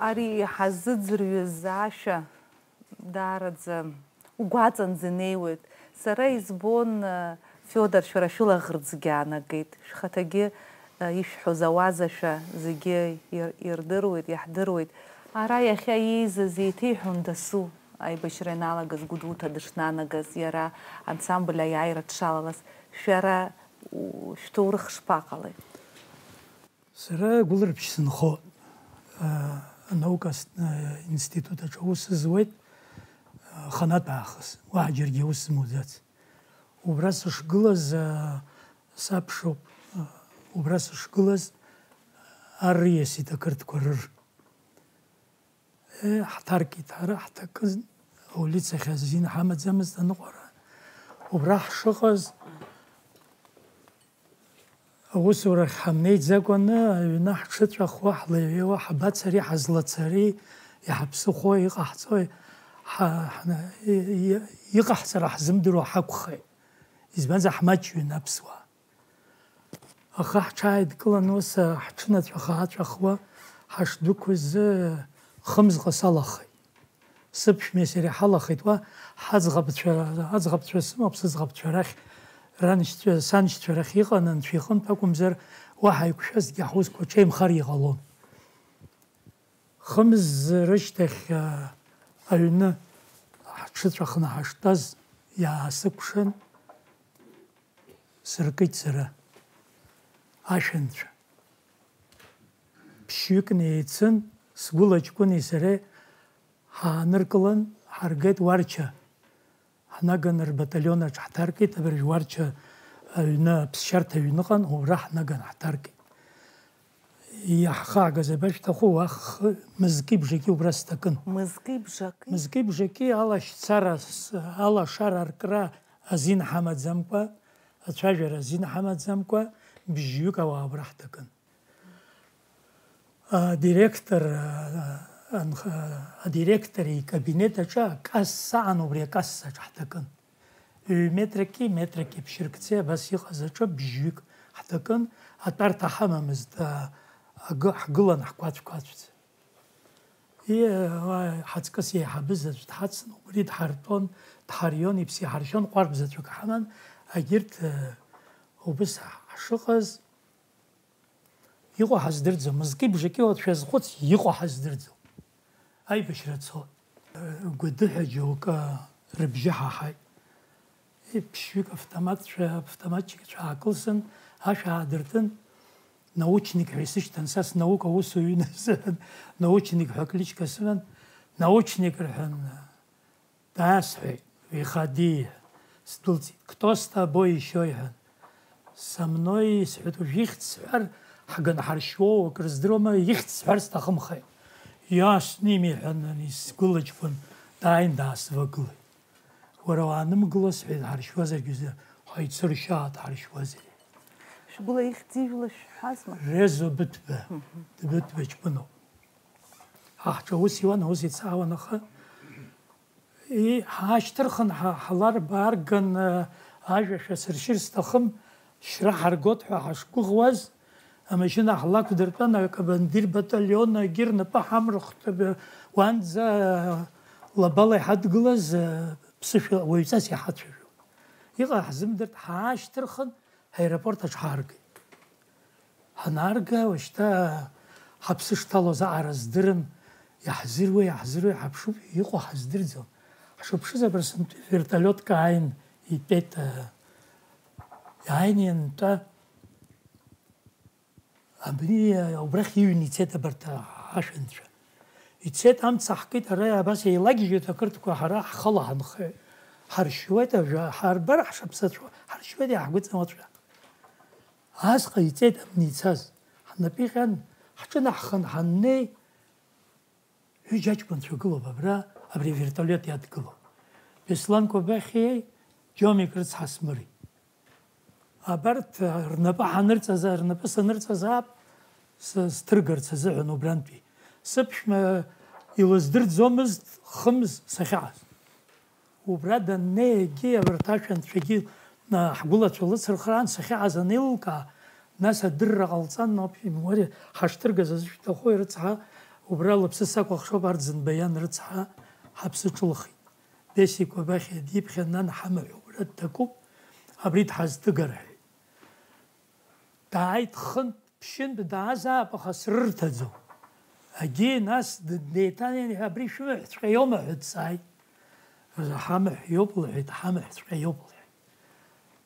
Ари иҳазыӡырҩыз ашәа даараӡа угәаҵанӡа инеиуеит. Сара избон, Фиодор, шәара шәылаӷырӡгьы аанагеит. Шәхаҭагьы ишәҳәоз ауазашәа зегьы ир-, ирдыруеит, иаҳдыруеит. Ара иахьа иеизаз еиҭеиҳәон дасу, аибашьра ианалагаз, Гәдоуҭа дышнанагаз, иара ансамбль аиааира дшалалаз. Шәара у-, шәҭоурых шԥаҟалеи? Сара Гәылрыԥшь сынхоит. Анаука институт аҿы аус зуеит, аханатә аахыс, уаҳа џьаргьы аус змоуӡац. Убра сышгылаз, саԥшуп, убра сышгылаз ар ииасит ақырҭқәа рыр. Е, ҳҭаркит, ҳара ҳҭакын, аулицахь азин ҳамаӡамызт аныҟәара. Убра ҳшыҟаз, аусурахь ҳамнеиӡакәаны, аҩны ҳҽыҵәахуа, ҳлеиҩеиуа, ҳабацари, ҳазлацари, иҳаԥсыхәои, иҟаҳҵои, ҳа-, ҳна-, и-, и-, иҟаҳҵара ҳзымдыруа ҳакәхеит. Избанзар, ҳмаҷҩын аԥсуаа. Аха ҳҽааидкыланы ус ҳҽынацәаха-ааҵәахуа ҳашдәықәыз, хымзҟа салахеит. Сыԥшәмеи сареи ҳалахеит уа, ҳаӡӷабцәа, аӡӷабцәа сымоуп, сыӡӷабцәа рахь, раншьцәа, саншьцәа рахь иҟан, анцәа иҟынтә акәымзар, уаҳа еиқәшәазҭгьы ҳусқәа ҽеимхар иҟалон. Хымз рышьҭахь, а, аҩны ҳҽыҵәахны ҳаштәаз иаасыкәшан, сыркит сара, ашәанцәа. Ԥшьҩыкны еицын, сгәыла ҷкәыни сареи ҳааныркылан, ҳаргеит Уарча. Ҳнаганы рбаталион аҿы ҳҭаркит, абыржә Уарча аҩны, аԥсшьарҭа аҩныҟан, убра ҳнаган ҳҭаркит. Иаҳхаагаз абашәҭаху, уаххы мызки бжаки убра сҭакын. Мызки бжаки? Мызки бжаки алашьцара, с-, алашара аркра азин ҳамаӡамкәа, ацәажәара азин ҳамаӡамкәа, бжьҩык ауаа убра ҳҭакын. Адиректор, а, анх-, адиректор икабинет аҿы акасса аан, убри акассаҿ ҳҭакын. Ҩ-метрки метрки ԥшьыркцеи абас иҟаз аҿы бжьҩык ҳҭакын, атәарҭа ҳамамызт, а, агы-, ҳгылан ҳқәацә-қәацәӡа. И, а, ҳаҵкыс еиҳабыз аӡә дҳацын, убри дҳартәон, дҳарион, иԥсы иҳаршьон, ҟәардә заҵәык ҳаман, Егьырҭ, э, убыс ҳшыҟаз, иҟоу ҳаздырӡом, мызки бжаки уацәазхәыц, иҟоу ҳаздырӡом. Аибашьра цо, э, гәадыҳәа џьоукы рыбжьы ҳаҳаит. Ԥшьҩык автоматцәа, автоматчикцәа аакылсын, ашә аадыртын, научник ҳәа исышьҭан, са снаука усуҩын азыҳәан, научник ҳәа кличка сыман, научник рҳәан, даасҳәеит, выходи, сдәылҵит, кто с тобой ещё, иҳәан, со мной, исҳәеит, уажә ихьӡ сҳәар, ҳганҳаршьуоу, акрыздыруама, ихьӡ сҳәар сҭахымхеит. Я с ними, иҳәан, ани сгәылаҷкәын дааин даасывагылеит. Уара уаанымгыло, сҳәеит, ҳаршьуазаргьы узы, ҳаицыршьаат, ҳаршьуазар. Шәгәыла ихьӡ ижәла шәҳәазма? Резо Быҭәба, Быҭәба ҷкәыноуп. Ҳа ҳҿы аус иуан, аус еицаауан, аха, и, ҳаашьҭырхын, ҳа-, ҳларбаарган, э, ажәа шәасыршьыр сҭахым, шьра ҳаргоит ҳәа ҳашгәыӷуаз, амашьына ҳлақәдыртәан, акомандир баталион егьи рнапы ҳамырхт, уанӡа лабала иҳадгылаз, ԥсышәа уаҩҵас иҳацәажәон. Иҟа ҳзымдырт, ҳаашьҭырхын, аеропорт аҿы ҳааргеит. Ҳанаарга, уажәшьҭа ҳаԥсы шҭалоз аҟара здырын, иаҳзыруеи, иаҳзыруеи, ҳаԥшуп, иҟоу ҳаздырӡом. Ҳшыԥшыз, абырсынтәи вертолиотк ааин итәеит, иааины иантәа, Абни, убрахь иҩны ицеит абарҭ ашәанцәа. Ицеит, амца ҳкит, ара абас еилагьежьуеит ақырҭқәа, ҳара ҳхала ҳанхеит. Ҳаршьуеит ажәа, ҳарбар ҳшаԥсацәоу, ҳаршьуеит, иаҳгәыҵам уаҵәы. Ас ҟаиҵеит абни ицаз. Ҳнапы иҟьан, ҳҿынаҳхан ҳаннеи, Ҩыџьа аҷкәынцәа гылоуп абра, абри авертолиот иадгылоуп. Беслан Кобахьиеи Џьомик рыцҳа Смыри. Абарҭ, а, рнапы ҳанырҵаз, рнапы санырҵазаап, с-, сҭыргарц азыҳәан убрантәи. Сыԥшәма илыздырӡомызт хымз сахьааз. Убра даннеи, егьи абарҭ ашәанцәагьы, а, ҳгәылацәа лыцырхраан сахьааз анеилылкаа, нас адырра ҟалҵан, в общем, уи ҳашҭыргаз азы шәҭаху, ирыцҳа, убра лыԥсы сакәыхшоуп, арӡынба иан рыцҳа, ҳаԥсы ҿылхит. Беси Кобахьиа диԥхьан, нан, ҳамаҳә убра дҭакуп, абри дҳазҭыгар, ҳәа. Дааит хынтә, ԥшьынтә даазаап, аха срырҭаӡом. Агьи, нас, д-, деиҭанеин, абри шәымаҳәҵәҟьа иоума ҳәа дҵааит. Ҳамаҳә иоуп, лҳәеит, ҳамаҳәҵәҟьа иоуп, лҳәеит.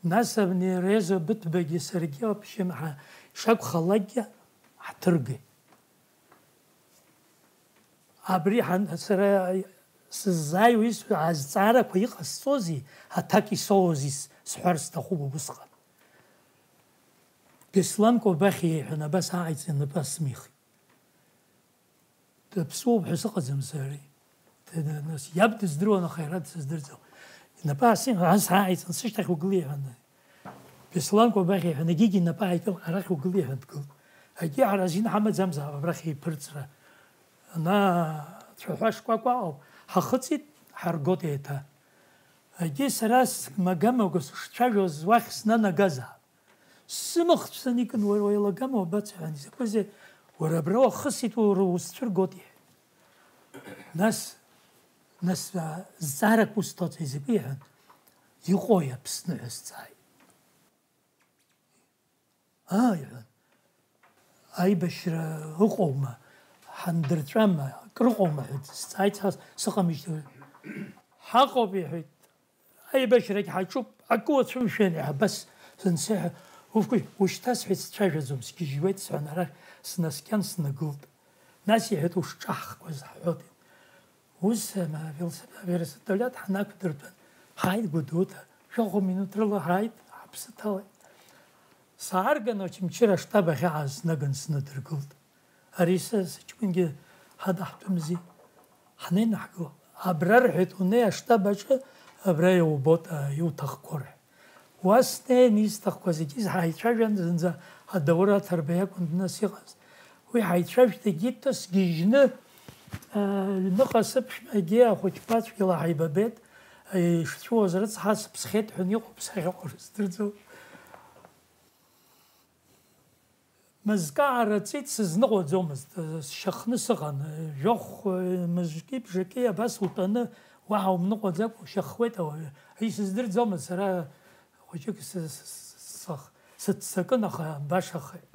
Нас абни Резо Быҭәбагьы саргьы, в общем, ҳа-, ишакәхалакгьы ҳҭыргеит. Абри ҳан-, сара сыззааиуа исҳәо азҵаарақәа иҟасҵозеи, аҭак исоуазеи с-, сҳәар сҭахуп убысҟан. Беслан Кобахьиа иҳәан, абас ааиҵан, инапы асмихит. Даԥсуоуп ҳәа сыҟаӡам сара. Д-, д-, нас иаб дыздыруан, аха иара дсыздырӡом. Инапы аасин-, ас ааиҵан, сышьҭахь угыл, иҳәан. Беслан Кобахьиа иҳәан, егьигьы инапы ааикыл, арахь угыл, иҳәан, дгылт. Егьи ҳара азин ҳамаӡамзаап абрахь еиԥырҵра. Ана цәаҳәа шкәакәа ыҟоуп. Ҳахыҵит, ҳаргоит еиҭа. Егьи сара смага-маго сышцәажәоз уахь снанагазаап. Сымахцә саникын, уара уеилагама, уабацои ҳәа, изакәызеи, уара абра уахысит, уара узцәыргоит, иҳәеит. Нас, нас, а, зҵаарак усҭоит, изакәи, иҳәан, иҟои Аԥсны ҳәа сҵааит. Аа, иҳәан, аибашьра ыҟоума, ҳандырҵәама, акрыҟоума ҳәа сҵааит, са сыҟамижьҭеи. Ҳаҟоуп, иҳәеит. Аибашьрагь ҳаҿуп, акы уацәымшәан, иаҳбас сынсеиҳәа, уф-, ушьҭа, сҳәеит, сцәажәаӡом, сгьежьуеит, сҳәан, арахь снаскьан, снагылт. Нас иҳәеит, ушҿаҳхқәаз ҳҳәоит. Ус, ама, велосипед, аверосипед ҳанақәдыртәан, ҳааит Гәдоуҭа, жәохә минуҭ рыла ҳааит, ҳаԥсы ҭалеит. Саарган, Очамчыра аштаб ахь иааз снаган снадыргылт. Ари са сыҷкәынгьы ҳадаҳтәымзи. Ҳнеины ҳгылоуп. Абра, рҳәеит, унеи аштаб аҿы, абра иубоит, а, иуҭахқәоу, рҳәеит. Уа снеин, исҭахқәа зегьы ҳаицәажәан, зынӡа адаур аҭарба иакәын нас иҟаз. Уи ҳаицәажәеит, егьи ҭысгьежьны, а, аҩныҟа сыԥшәмагьы ахәыҷқәа цәгьала ҳаибабеит, ишцәуаз рыцҳа сыԥсхьеит ҳәа иҟоуп, сахьаҟоу рыздырӡом. Мызкы аараҵәит, сызныҟәаӡомызт, сшьахны сыҟан. Жәохә мызки бжаки абас утәаны, уаҳа умныҟәаӡакәа ушьахуеит ауаҩы. Исыздырӡомызт сара Хәыҷык сыццакын, аха башахеит.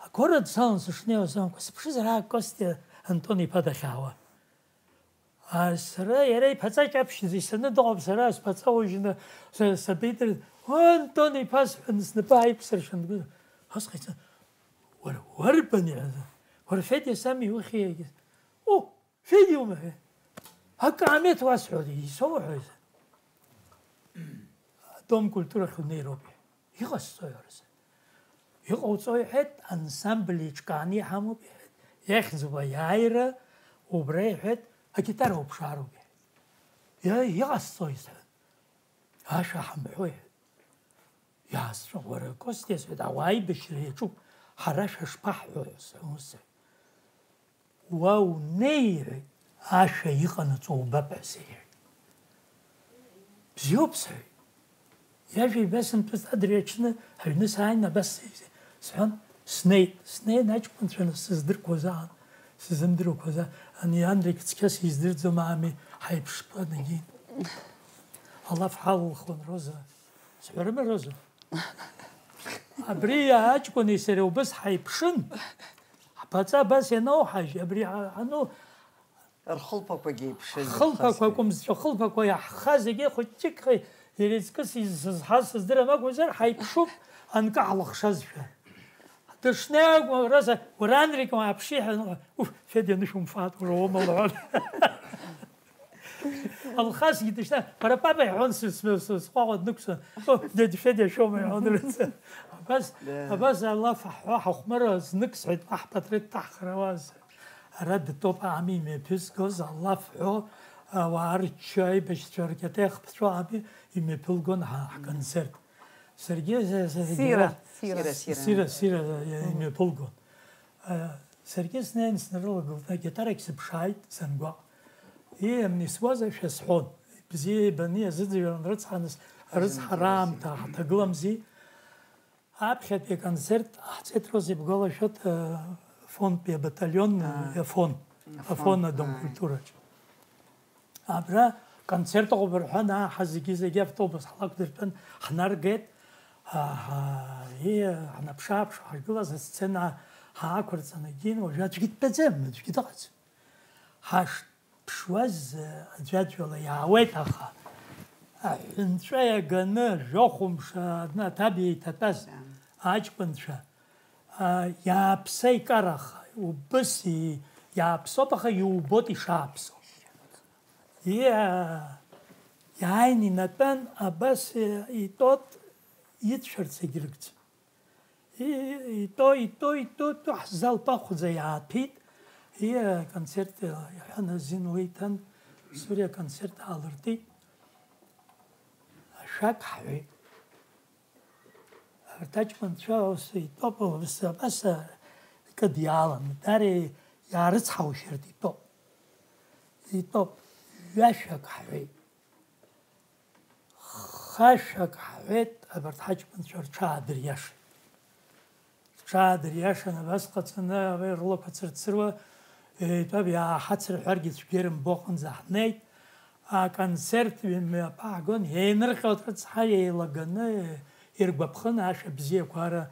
Агора салан сышнеиуаз аамҭақәа сыԥшызар, аа, Костиа Антон-иԥа дахьаауа. Сара иара иԥаҵа ҷаԥшьӡа исаны дыҟоуп, сара сԥаҵа уажәны сабеидыр, Антон-иԥа сҳәан, снапы ааиқәсыршәын, усҟан ицан, уара, уарбан иҳәаза? Уара Федиа сами иухьи? О, Федиа умҳәеи? Акаамеҭ уасҳәоит, исоуҳәоит. Адом культурахь унеироуп, иҟасҵои, уара, сара? Иҟауҵо, иҳәеит, ансамбль еиҿкааны иҳамоуп, иҳәеит. Иахьӡуп аиааира, убра, иҳәеит, агитара уԥшаароуп, иҳәеит. Иа-, иҟасҵои, сҳәан. Ашәа ҳамҳәо, иҳәеит. Иаасцәа, уара, Костиа, сҳәеит, ауаа аибашьра иаҿуп, ҳара шәа шԥаҳҳәо ҳәа сҳәон, сҳәеит. Уа унеи, иҳәеит, ашәа иҟанаҵо убап ҳәа сеиҳәеит. Бзиоуп, сҳәеит. Иажәа ибасымҭоз адырҩаҽны аҩны сааин, абас сҳәан, снеит. Снеин аҷкәынцәа сыздырқәоз аан, сзымдыруақәаз аан, ани Андрик цқьа сиздырӡом, ами, ҳаиԥшқәа, анагьы. Алаф ҳалылхуан, Роза. Сҳәарыма, Роза? Абри аҷкәыни сареи убас ҳаиԥшын. Ҳԥаҵа абас ианоуҳажь, абри ҳа-, ҳану, Рхылԥақәагьы еиԥшын, ҳхылԥақәа, рхазгьы. Акәымзцәа хылԥақәа иаҳхаз зегьы хәыҷык иара иҵкыс изызҳаз сыздырам акәымзар, ҳаиԥшуп, анкы ҳлыхшазшәа. Дышнеиуа, Роза, уара Андрик уааԥшы, иҳәан, уф, Федиа, анышә умфааит, уара уоума, лҳәан. Алхасгьы дышьҭа, бара папа иҳәон, сы-, сы-, сы-, сҟәаҟәа днықәсын. О, дядя Федя шәоума, иҳәон рыцҳа. Абас, Да. Абас алаф ҳҳәо ҳахәмарра знык сҳәеит, уаҳ патреҭ ҭаҳхрауаз. Ара дтәоуп ами имҩаԥызгоз, алаф ҳәо, ауаа рччо, аибашьцәа ркьатеиах ԥҵәо ами имҩаԥылгон ҳа-, ҳконцерт. Саргьы, с-, с-, Сира, иара-, сира. Сира, сира. Сира, сира, имҩаԥылгон. Саргьы снеин снарылагылт, агитарагь сыԥшааит сангәаҟ. Ииамни суазашәа сҳәон. Бзиа ибаны иазыӡырҩуан, рыцҳаныс, рыцҳара аамҭа ҳаҭагыламзи. Аԥхьатәи аконцерт ҟаҳҵеит, Роза ибгәалашәоит, э, фонтәи абаталион, э, Афон. Афон, Афон, Адом ааи. Культураҿ. Абра концерт ыҟоуп рҳәан, аа, ҳа зегьы-зегьы автобус ҳлақәдыртәан, ҳнаргеит. Ҳа, ҳа, и, ҳнаԥшы-ааԥшуа ҳахьгылаз асцена ҳаақәырҵан, егьин, уажәы аӡәгьы дтәаӡам, аӡәгьы дыҟаӡам. Ҳашԥшуаз, аӡәаӡәала иаауеит, аха аҳәынҵәа иаганы жәохә мшы аҭаб еиҭатәаз аҷкәынцәа, а, иааԥса икараха, убыс и-, иааԥсоуп, аха иубоит ишааԥсо. Иа-, иааин инатәан, абас, э, итот ицәарц егьрыгӡам. И-, ито, ито, ито, ито, ҳзал пахәӡа иааҭәит. И-, аконцерт, э, иҳәан азин лиҭан, Суриа аконцерт аалыртит. Ашәак ҳҳәеит. Арҭ аҷкәынцәа ус итәоуп, ус абас, а, кыдиааланы, даара иаарыцҳаушьартә итәоуп. Итәоуп, ҩашәак ҳҳәеит. Хашәак ҳҳәеит, абарҭ ҳаҷкәынцәа рҽаадыриашеит. Рҽаадыриашан, абас ҟаҵаны, абри рылақәа цырцыруа, итәоуп, иааҳацырҳәаргьы цәгьа ирымбо аҟынӡа ҳнеит. Аконцерт ҩынҩажәа ҳгон, еинырҟьоит рыцҳа, еилаганы иргәаԥханы ашәа бзиақәа ара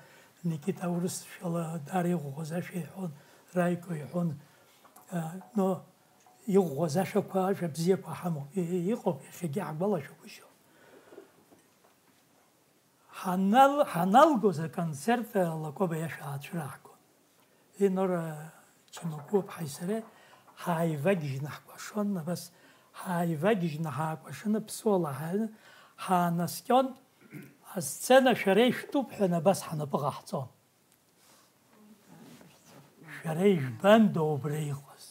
Никита урысшәала даара иӷәӷәаз ашәа иҳәон, Раико иҳәон, а, но иӷәӷәаз ашәақәа, ажәа бзиақәа ҳамоуп, и-, и-, иҟоуп, иахьагьы ҳгәалашәагәышьо. Ҳанал-, ҳаналгоз аконцерт, а, Лакоба иашәа аацәыраагон. Инора Чимакуаԥҳаи сареи ҳааивагьежьны ҳкәашон, абас ҳааивагьежьны ҳаакәашаны ԥсуала ҳааины ҳаанаскьон, асцена шәара ишәтәуп ҳәа абас ҳнапы ҟаҳҵон. Шәара ижәбандоу убра иҟаз?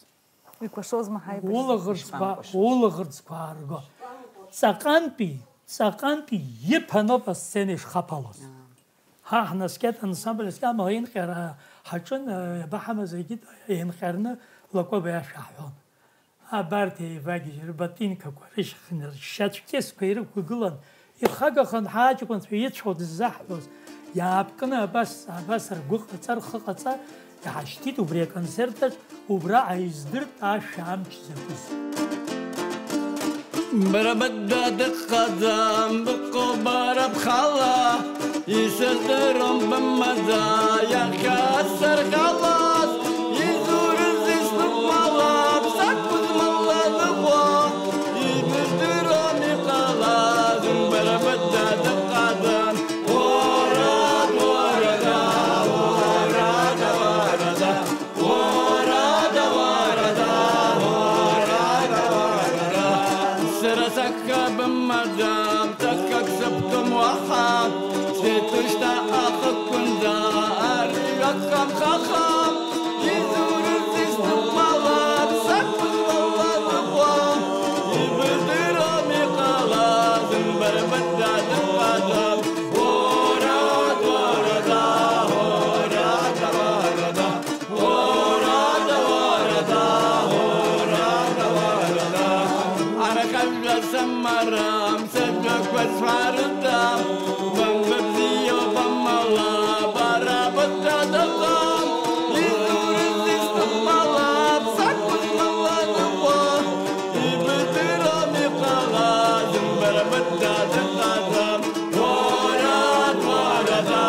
Икәашозма ҳаибашьцәа? Улаӷырӡқәа, Ишԥамкәашоз? Улаӷырӡқәа аарго. Ҵаҟантәи, ҵаҟантәи иԥаноуп асцена ишхаԥалоз. Аа. Ҳа ҳнаскьеит ансамбль, аскьама еинҟьара ҳаҿын, иабаҳамаз егьит еинҟьараны Лакоба иашәа ҳҳәон. Абарҭ еивагьежь, рботинкақәа рышьхны, ршьацәкьысқәа ирықәгылан, ихагаханы ҳаҷкәынцәа ицәоу дыззаҳҳәоз, иаапкны абас, абас ргәы ҟаҵа, рхы ҟаҵа, иҳашьҭит убри аконцерт аҿ, убра ааиздырт ашәа амч закәыз. Бара быда дыҟаӡам, быҟоуп бара бхала, исыздырам бымаӡа, иахьа сархьалаз, изурыз исныҟәалап, сакәызмалла ныҟәа, ибыздырам иҟалаз, бара быда дыҟаӡам. Уара, уара, да, уара, да, уара, да. Сара сахьа бымаӡам, ҭакак сыбҭом уаҳа, сеиҭушьҭа ахықәкынӡа, ари ҩахамхаха, изурыз исныҟәалап, сакәызмалла ныҟәа, ибыздырам иҟалаз, бара быда дыҟаӡам. Уара, уара, да, уара, да, уара, да. Арахьажәа самарам, сажәақәа сҳәарыда, бымбыбзиоуп амала, бара быҭадаҟам, изурыз исҭахмалап, сакәызмалла ныҟәа, ибыздырам иҟалаз, бара быҭадаҟаӡам. Уара, уара, да,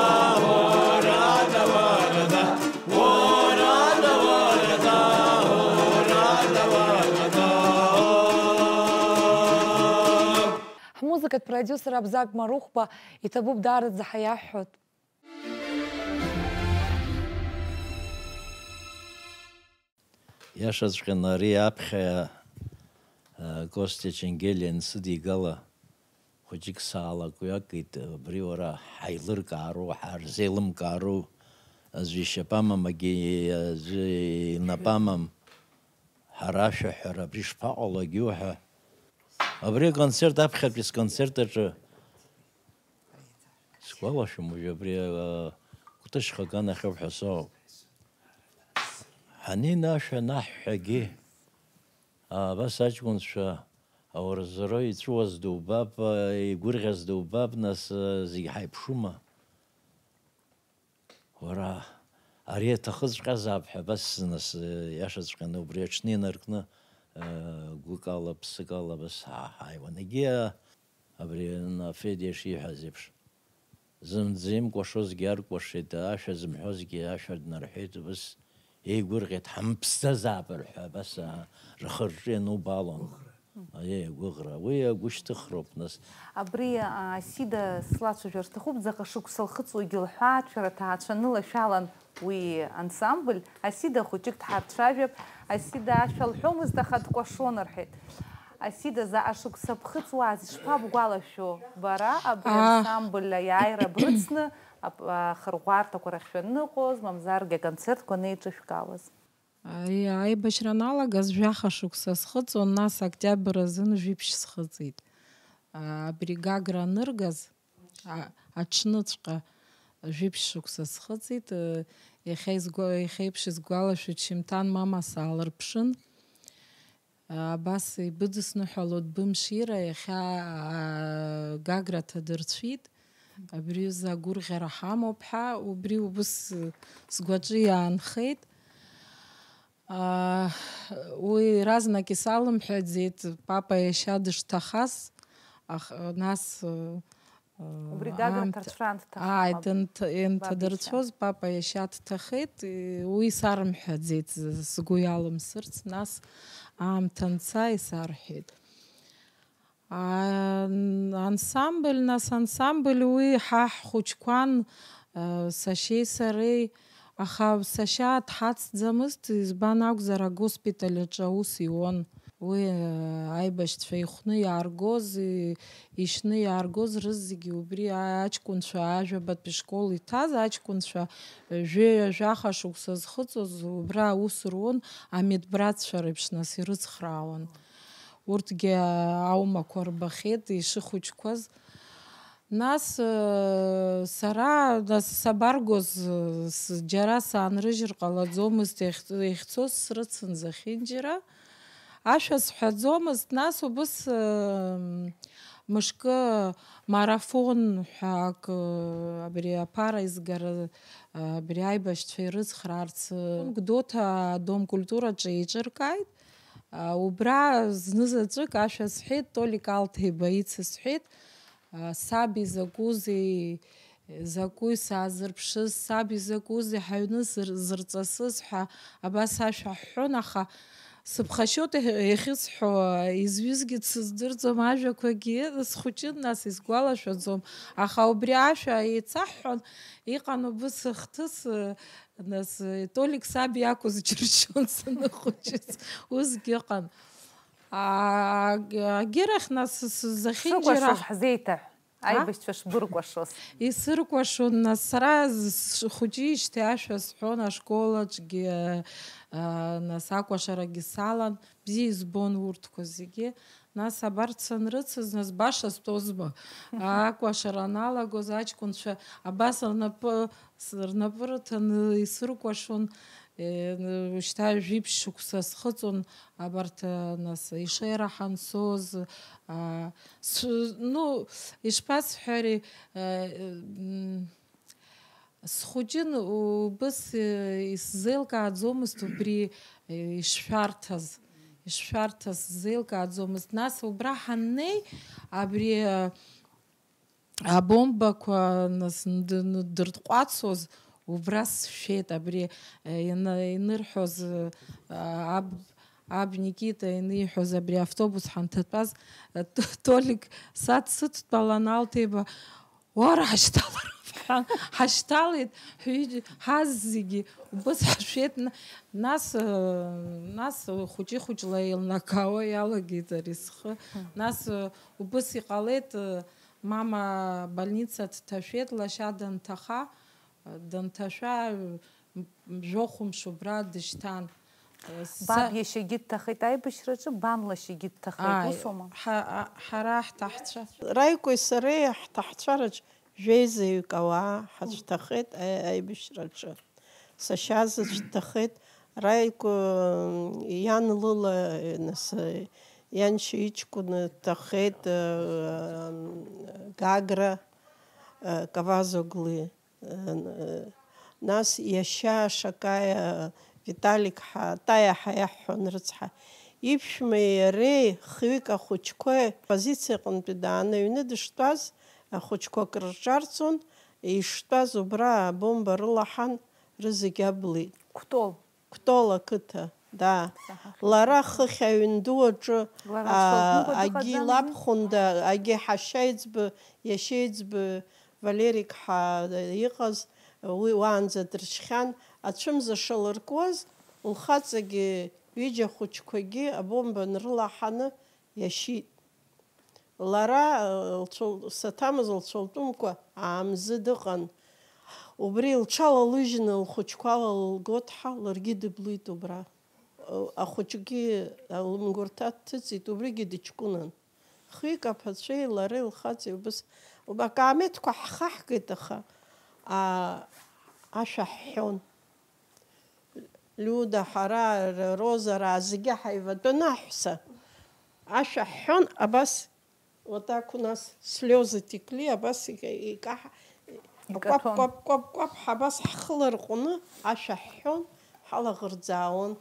уара, да, уара, да. Ҳмузыкатә продиусер Абзагә Марыхәба иҭабуп даараӡа ҳаиаҳҳәоит. Иашаҵәҟьаны ари аԥхьа, а, Костиа Ченгелиа ансыдигала, хәыҷык саалакҩакит, абри уара ҳаилыркаару, ҳарзеилымкаару, аӡәы ишьапы амам, агьи аӡәы инапы амам, ҳара ашәаҳәара абри шԥаҟало, агьиуҳәа. Абри аконцерт, аԥхьатәи сконцерт аҿы, сгәалашәом уажәы, абри, а, Кәтышьха аганахьоуп ҳәа соуп. Ҳанина ашәа анаҳҳәагьы, а, абас аҷкәынцәа, ауразоура иҵәуаз дубап, а, игәырӷьаз дубап, нас, а, зегь ҳаиԥшума? Уара, ари аҭахыҵәҟьазаап ҳәа абас, нас, а, иашаҵәҟьаны убри аҽны инаркны, а, гәыкала, ԥсыкала абас ҳа-, ҳааиуан. Егьи, а, абри, н-, Федиа ишиҳәаз еиԥш, зынӡа имкәашозгьы аркәашеит, ашәа зымҳәозгьы ашәа днарҳәеит, ус еигәырӷьеит, ҳамԥсӡазаап рҳәа, абас, а, рхы-рҿы ианубалон. Аиеи, агәыӷра. Уи агәышьҭыхроуп, нас. Абри, а, Асида слацәажәар сҭахуп, ӡаҟа шықәса лхыҵуагьы лҳәаацәара ҭаацәаны лашәалан уи ансамбль. Асида хәыҷык дҳарцәажәап. Асида ашәа лҳәомызт, аха дкәашон рҳәеит. Асида, заҟа шықәса бхыҵуаз ишԥабгәалашәо бара абри Аа. ансамбль аиааира брыцны ап-, ахырӷәӷәарҭақәа рахь шәаныҟоз, мамзаргьы аконцертқәа анеиҿышәкаауаз? Ари аибашьра аналагаз жәаха шықәса схыҵуан, нас октиабр азын жәиԥшь схыҵит. А, абри Гагра аныргаз, а, аҽныҵәҟьа жәиԥшь шықәса схыҵит. Э, иахьа изгәа-, иахьа еиԥш исгәалашәоит, шьымҭан мама саалырԥшын. Абас ибыдысныҳәалоит бымшира, иахьа, аа, Гагра ҭадырцәит, абри аҩыза агәырӷьара ҳамоуп ҳәа, убри убыс сгәаҿы иаанхеит. Аа, уи разнак исалымҳәаӡеит, папа иашьа дышҭахаз, ах-, нас, Убри Гагра аамҭа, ҭарцәраан дҭаххма? Ааи, дынҭ-, инҭадырцәоз папа иашьа дҭахеит, уи сарымҳәаӡеит, з-, сгәы иалымсырц, нас аамҭа анца исарҳәеит. А, н-, ансамбль, нас ансамбль уи ҳа ҳхәыҷқәан, а, сашьеи сареи, аха сашьа дҳацҵамызт, избан акәзар, агоспиталь аҿы аус иуан. Уи, а, аибашьцәа ихәны иааргоз, и-, ишьны иааргоз рызегьы убри а-, аҷкәынцәа, ажәабатәи школ иҭаз аҷкәынцәа, жәеи жәаха шықәса зхыҵуаз убра аус руан, амедбратцәа реиԥш нас ирыцхраауан. Урҭгьы аумақәа рбахьеит ишыхәыҷқәаз. Нас, э, сара, нас сабаргоз, э, с-, џьара саанрыжьыр ҟалаӡомызт, иахь-, иахьцоз срыцын зехьынџьара. Ашәа сҳәаӡомызт, нас убыс, э, мышкы марафон ҳәа акы, э, абри аԥара изгара, э, абри аибашьцәа ирыцхраарц, э, Гәдоуҭа адом культураҿы еиҿыркааит. А, убра знызаҵәык ашәа сҳәеит, Толик Алҭеиба ицысҳәеит, а, саб изакәызеи, закәи саазырԥшыз, саб изакәызеи ҳаҩны зыр-, зырҵасыз ҳәа абас ашәа ҳҳәон, аха сыԥхашьоит иахьысҳәо, изҩызгьы дсыздырӡом ажәақәагьы, схәыҷын, нас исгәалашәаӡом, аха убри ашәа еицаҳҳәон, иҟан убыс хҭыс, нас, Толик саб иакәыз џьыршьон саныхәыҷыз, усгьы ыҟан. А, агьырахь, нас, с-, с-, зехьынџьара Шәыкәашоз ҳзеиҭаҳә, А? Аибашьцәа шбыркәашоз. Исыркәашон, нас, сара з-, схәыҷижьҭеи ашәа сҳәон ашколаҿгьы, а, нас, акәашарагьы салан, бзиа избон урҭқәа зегьы. Нас абарҭ санрыцыз, нас, баша стәозма. Акәашара аналагоз аҷкәынцәа абас рнапы, с-, рнапы рыҭаны исыркәашон, э, н-, шьҭа жәиԥшь шықәса схыҵуан абарҭ, э, нас, ишеираҳан соз, а, с-, ну, ишԥасҳәари, э, м, Схәыҷын, убыс, э, исзеилкааӡомызт убри, э, ишшәарҭаз, ишшәарҭаз сзеилкааӡомызт. Нас убра ҳаннеи, абри, э, абомбақәа нас нд-, н-, дыртҟәацоз, убра сшәеит, абри, э, ина-, инырҳәоз, э, аб-, аб Никита иниҳәоз абри автобус ҳанҭатәаз, э, Т-, Толик са дсыдтәалан Алҭеиба, Уара, ҳашьҭаларым, ҳәа, ҳашьҭалеит, ҳҩыџьа, ҳазегьы убыс ҳашәеит, н-, нас, э, нас хәыҷы-хәыҷла еилнакаауа иалагеит ари схы. Нас, э, убыс иҟалеит, э, мама больница дҭашәеит, лашьа данҭаха, э, данҭашәа, э, м-, м-, жәохәымш убра дышьҭан. Э, са- Баб иашьагьы дҭахеит аибашьраҿы, бан лашьагьы дҭахеит, Ааи, усоума? ҳа-, а-, ҳара ҳҭаҳцәа. Раикои сареи ҳҭаҳцәараҿ жәеизаҩык ауаа ҳацәҭахеит аи-, аибашьраҿы. Сашьа заҵә дҭахеит, Раико, м, иан лыла, нас, ианшьа иҷкәын дҭахеит, э, Гагра, э, Кавазоглы. Э, нас иашьа Шакаиа Виталик ҳа-, Таиа ҳәа иаҳҳәон рыцҳа. Иԥшәмеи иареи хҩык ахәыҷқәеи позициа аҟынтәи даанаҩны дыштәаз, ахәыҷқәа акрырҿарҵон, иштәаз убра абомба рылаҳан, рызегь аблит. Кәтол. Кәтол ақыҭа, да. Саҳахьеит. Лара хыхь аҩн ду аҿы, Лара а, дшылгәыгәа агьи дыҟаӡамзи? Лабхәында, агьи ҳашьа еиҵбы, иашьа еиҵбы Валерик ҳа иҟаз, уи уаанӡа дыршьхьан, ацәымза шалыркуаз, лхаҵагьы ҩыџьа хәыҷқәагьы абомба нрылаҳаны иашьит. Лара, э, лцәал-, саҭамыз лцәалтәымкәа аамзы дыҟан. Убри лҽалалыжьны лхәыҷқәа ала лгоҭҳа, ларгьы дыблит убра. Э, ахәыҷгьы алымгәырҭа дҭыҵит, убригьы дыҷкәынан. Хҩык аԥацәеи лареи лхаҵеи убыс, уб-, акаамеҭқәа ҳхаҳгеит, аха, а, ашәа ҳҳәон. Лиуда, ҳара, Р-, Роза, ара зегьы ҳаиватәаны аҳәса. Ашәа ҳҳәон, абас, вот так у нас слёзы текли, абас ика-, икаҳ-, Икаҭәон. Кәап, кәап, кәап, кәап, ҳабас ҳхы ларҟәны ашәа ҳҳәон, ҳалаӷырӡаауан,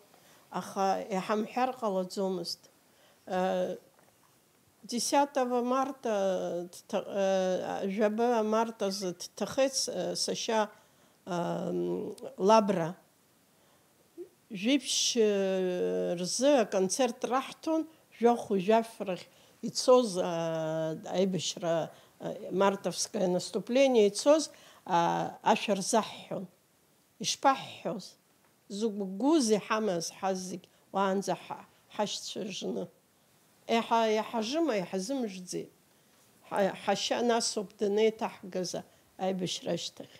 аха иҳамҳәар ҟалаӡомызт. Э, Десятого марта, дҭа-, э, жәаба март азы дҭахеит с-, э, сашьа, э, м, Лабра. Жәиԥшь, э, рзы аконцерт раҳҭон, жәохә-жәаф рахь ицоз, э, аибашьра, э, мартовское наступление ицоз, э, ашәа рзаҳҳәон. Ишԥаҳҳәоз? Зыгәгәузеи ҳамаз ҳазегь уаанӡа ҳа-, ҳашьцәа ржны? Еиҳа иаҳажыма, иаҳзымжәӡеи? Ҳа-, ҳашьа насоуп данеиҭаҳгаз аибашьра ашьҭахь.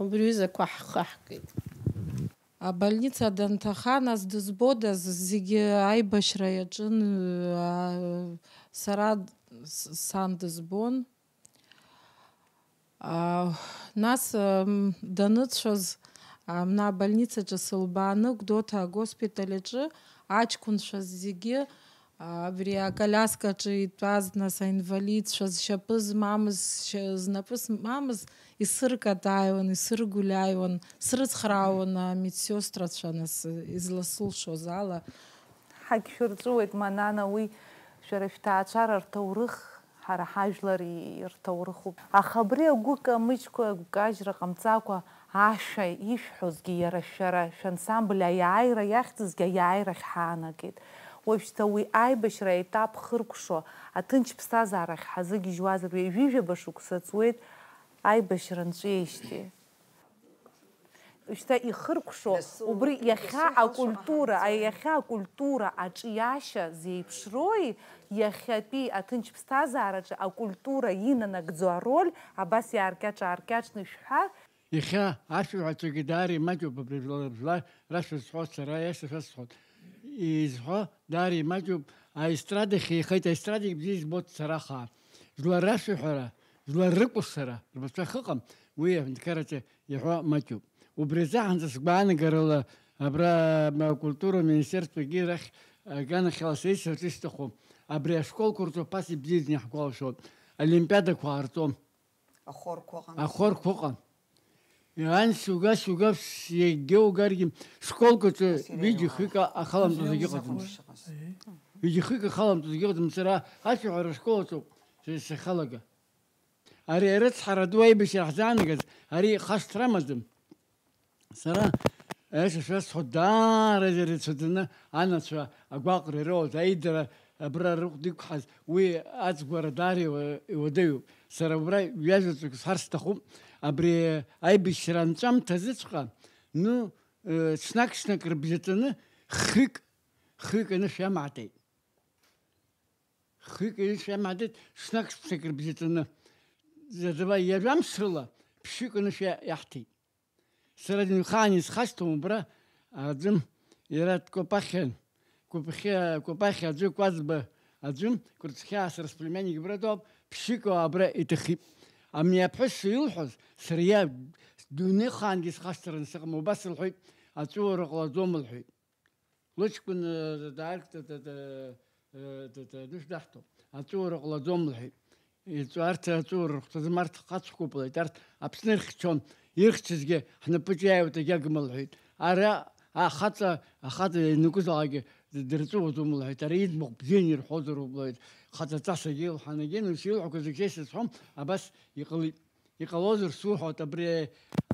Убри ҩызақәа ҳхаҳгеит. Абольница данҭаха, нас дызбодаз, зегьы аибашьра иаҿын, аа, сара с-, сан дызбон. Аа, нас, м, даныцәаз, а, мна абольницаҿы сылбааны, Гәдоуҭа агоспиталь аҿы аҷкәынцәа зегьы, а, абри аколиаскаҿы итәаз, нас, аинвалидцәа, зшьапы змамыз, зшьа-, знапы змамыз исыркатааиуан, исыргәылиааиуан, срыцхраауан амедсиострацәа, нас, изласылшоз ала. Ҳагьшәырҵәуеит, Манана, уи шәара шәҭаацәара рҭоурых, ҳара ҳажәлар ирҭоурыхуп. Аха абри агәы камыжькәа, агәкажьра ҟамҵакәа, ашәа ишәҳәозгьы иара шәара шәансамбль аиааира иахьӡызгьы аиааирахь ҳаанагеит. Уажәшьҭа уи аибашьра аетап хыркәшо, аҭынч ԥсҭазаарахь ҳазыгьежьуазар, ҩажәижәаба шықәса ҵуеит аибашьра нҵәеижьҭеи. Шьҭа ихыркәшо, убри иахьа акультура, иахьа акультура аҿиашьа зеиԥшроуи, иахьатәи аҭынч ԥсҭазаараҿы акультура инанагӡо ароль абас иааркьаҿ-ааркьаҿны шәҳәар. Иахьа ашәаҳәацәагьы даара имаҷуп абри жәлар, жәлар рашәа зҳәо сара, иашьцәа шәасҳәоит. Изҳәо даара имаҷуп, аестрадахь еихеит, аестрадагь бзиа избоит сара ахаа. Жәлар рашәаҳәара, жәлар рыкәашара рбацәа хыҟам, уи аҳәынҭқарраҿы иаҳәо маҷуп. Убри азы ҳанӡа сгәаанагарала абра, м, акультура министерствагьы рахь, а, аганахьала сеицырц исҭаху, абри ашколқәа рҿы ԥаса ибзиаӡаны иаҳгәалашәоит, олимпиадақәа ҟарҵом. Ахорқәа ыҟан. Ахорқәа ыҟан. Ианс уга, сыгәаԥс, егьа угаргьы, школк аҿы ус иреиуоу ҩыџьа-хҩык ахаламҵо зегьы ыҟаӡам. Ҩыџьа-хҩык ахаламҵо зегьы ыҟаӡам. Сара ашәаҳәара ашкол аҿоуп, са сахьалага. Ари арыцҳара ду аибашьра ҳзаанагаз, ари хашҭра амаӡам. Сара, аиаша шәасҳәо, даара ирацәаӡаны анацәа агәаҟра ироуаз, аидара абра рыхәда иқәҳаз, уи аӡбара даара иуа-, иуадаҩуп. Сара убра ҩажәа ҵәык сҳәар сҭахуп, абри аибашьра анҵәамҭазыҵәҟьа, ну, э, ҽнак-ҽнак рыбжьаҵаны хҩык, хҩык анышә иамаатеит. Хҩык анышә иамаатеит, ҽнак-ҽнак рыбжьаҵаны. Задавай, ҩажәамш рыла ԥшьҩык анышә иа-, иаҳҭеит. Сара дынхаан исхашҭуам убра аӡәы, иара дкәапахьан, кәапахьы, кәапахь аӡәы, Кәаӡба аӡәы, Кәырцхьаа сара сплемянник абра дыҟоуп, ԥшьык абра иҭахип. Ами аԥҳәыс илҳәоз, сара иа-, дунеихаангьы исхашҭраны сыҟам, убас лҳәеит, аҵәуара ҟалаӡом лҳәеит. Лыҷкәын, э, даарк, д-, д-, д-, э, д-, д-, дышәдаҳҭо, аҵәуара ҟалаӡом, лҳәеит. Иҵәарҭа аҵәуара рыхәҭаӡам, арҭ хацәқәоуп, лҳәеит, арҭ Аԥсны ирхьчон, ирхьчазгьы ҳнапаҿ иааиуеит, агьагым, лҳәеит. Ара ахаҵа, ахаҵа ианакәызаалакгьы д-, дырҵәуаӡом, лҳәеит, ара иӡбахә бзианы ирҳәозароуп, лҳәеит, хаҵаҵасагьы, лҳәан, егьи, ус илҳәақәо зегь са исызҳәом, абас иҟалеит. Иҟалозар суҳәоит, абри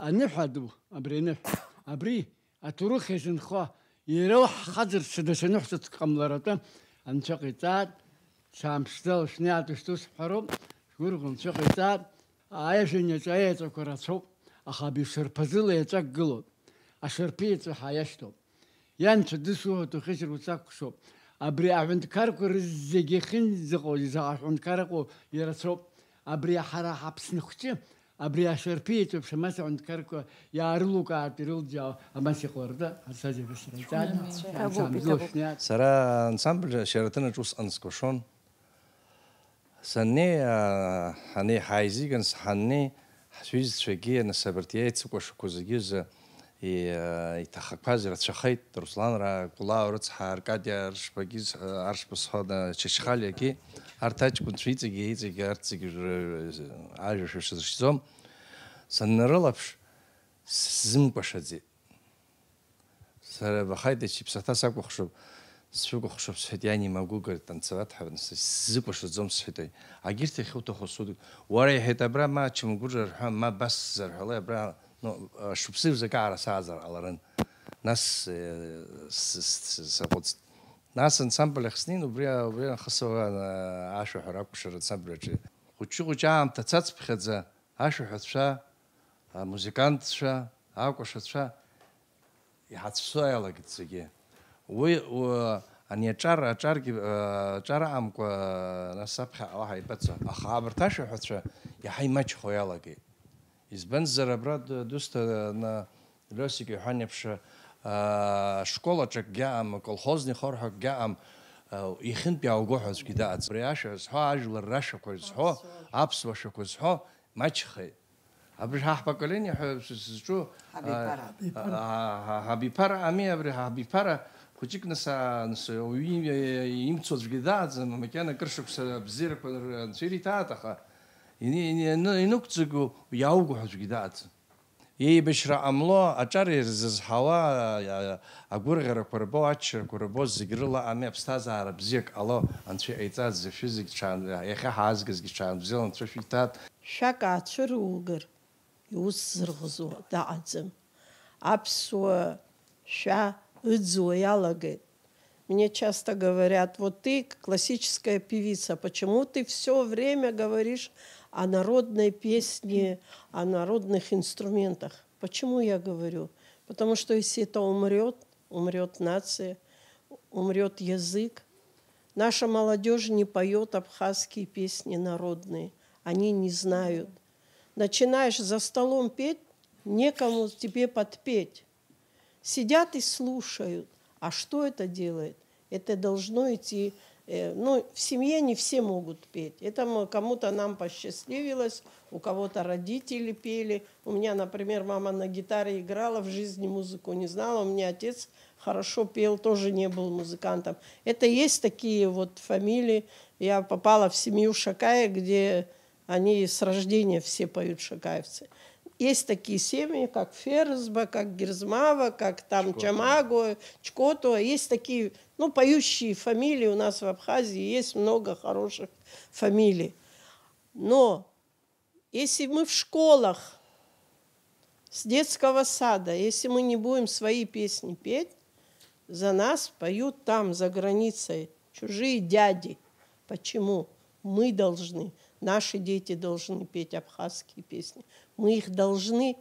аныҳәа ду, абри аныҳәа, абри аҭоурых иазынхо, иреиуоу ҳхаҵарц даҽа ныҳәсаҵәҟьа ҟамларатәы анцәа ҟаиҵааит, саамԥшӡо шәнеи аамҭа шәтәу сҳәароуп, шәгәырӷьо анцәа ҟаиҵааит, аиажәа иаҿу аеҵәақәа рацәоуп, аха абри шарԥазыла еҵәак гылоуп, ашарԥы еҵәа ҳәа иашьҭоуп. Ианцәа дысуҳәоит, ухьысыр уцақәшәоуп. Абри аҳәынҭқарқәа рызегьы ахьынӡаҟоу, изаҟа ҳәынҭқар ыҟоу ирацәоуп. Абри ҳара ҳаԥсны хәҷы, абри ашарԥы еиҿаԥш амаҵ аҳәынҭқарқәа иаарылукаартә ирылӡаау амаҵ иҟаларда, ҳазшаз еибашьра иҵааит. Ҳамҭа иҭабуп, ҳамҭа иҭабуп. Сара ансамбль Шьараҭын аҿы усҟан скәашон. Саннеи, аа, ҳанеи, ҳааизиган, ҳаннеи, ҳҩызцәагьы, нас, абарҭ еицыкәашақәоу зегьы рзы и-, иҭахақәаз рацәахеит. Руслан Кәлаа рыцҳа, Аркадиа Аршбагьы, Аршба сҳәон, Чачхалиагьы, арҭ аҷкәынцәа иҵегьы, иҵегьы арҭ зегьы ры-, ажәа шәа сыршьӡом. Саннарылаԥш, сзымкәашаӡеит. Сара Бахаидыч иԥсаҭа сакәыхшоуп, сшәыкәыхшоуп, сҳәеит, иани Магәыгар танцевать ҳәа, сзыкәашаӡом, сҳәеит, агьырҭ иахьуҭаху судук. Уара, иҳәеит, абра ма ачамгәыра рҳәа, ма бас зарҳәалеи, абра, ну, шықәсык рзы акаара сааӡар ҟаларын. Нас, э, с-, с-, с-, саҟәыҵт. Нас ансамбль ахь снеин, убри, убри нахыс, э, ашәаҳәара акәашара ансамбль аҿы. Хәыҷы-хәыҷы аамҭа цацԥхьаӡа, ашәаҳәацәа, амузыкантцәа, акәашацәа иҳацәшәо иалагеит зегьы. Уи, у-, ани аҿар, аҿаргьы, а, аҿар амкәа, нас аԥхьаҟа уаҳа ибаӡом. Аха абарҭ ашәаҳәацәа иаҳа имаҷхо иалагеит. Избанзар, абра д-, дусҭа, на, Лиосик иҳәан еиԥш, а, школ аҿы акгьы аҟам, колхозный хор ҳәа акгьы аҟам, а, ихьынтә иаауго ҳәа аӡәгьы дыҟаӡам. Абри ашәа зҳәо, ажәлар рашәақәа зҳәо, аԥсуа шәақәа зҳәо, маҷхеит. Абри ҳа ҳпоколение ҳәа сызҿу, ҳабиԥара. А, а, а, ҳабиԥара ами, абри ҳабиԥара хәыҷык нас, а, нас ауаҩы имцо аӡәгьы дааӡам, макьана акыр шықәса абзиарақәа р-, анцәа ириҭааит, аха ини-, ини-, ины-, инықәӡыго иаауго ҳәа аӡәгьы дааӡам. Еибашьра ҟамло, аҿар ирзызҳауа, агәырӷьарақәа рбо, аччарақәа рбо, зегь рыла ами аԥсҭазаара бзиак ҟало, Анцәа иҟаиҵаз зегь шәызегь ҽаан-, иахьа ҳаазгазгьы ҽаанбзиала Анцәа шәиҭат. Шәак аацәыругар, иус зырӷзуа даҟаӡам. Аԥсуа шәа ыӡуа иалагеит. Мне часто говорят: «Вот ты классическая певица, почему ты всё время говоришь о народной песне, о народных инструментах?» Почему я говорю? Потому что если это умрёт, умрёт нация, умрёт язык. Наша молодёжь не поёт абхазские песни народные, они не знают. Начинаешь за столом петь, некому тебе подпеть. Сидят и слушают. А что это делает? Это должно идти, э, ну, в семье не все могут петь. Это мы, кому-то нам посчастливилось, у кого-то родители пели. У меня, например, мама на гитаре играла, в жизни музыку не знала. У меня отец хорошо пел, тоже не был музыкантом. Это есть такие вот фамилии. Я попала в семью Шакая, где они с рождения все поют, шакаевцы. Есть такие семьи, как Ферзба, как Герзмава, как там Чкотова. Чамагова, Чкотова. Есть такие, ну, поющие фамилии у нас в Абхазии, есть много хороших фамилий. Но если мы в школах с детского сада, если мы не будем свои песни петь, за нас поют там, за границей, чужие дяди. Почему? Мы должны, наши дети должны петь абхазские песни. Мы их должны,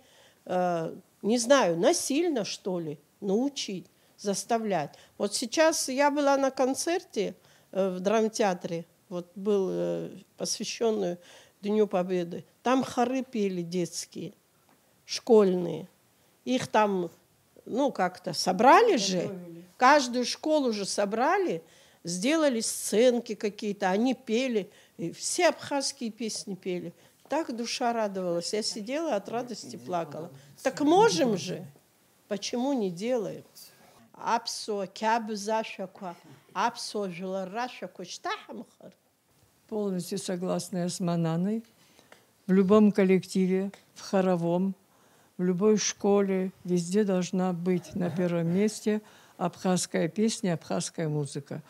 э, не знаю, насильно, что ли, научить, заставлять. Вот сейчас я была на концерте, э, в драмтеатре, вот был, э, посвящённый Дню Победы. Там хоры пели детские, школьные. Их там, ну, как-то собрали же, готовили. Каждую школу же собрали, сделали сценки какие-то, они пели, и все абхазские песни пели. Так душа радовалась. Я сидела, от радости плакала. Так можем же. Почему не делаем? Аԥсуа қьабз ашәақәа, аԥсуа жәлар рашәақәа шьҭаҳамхар? Полностью согласна я с Мананой. В любом коллективе, в хоровом, в любой школе, везде должна быть на первом месте абхазская песня, абхазская музыка.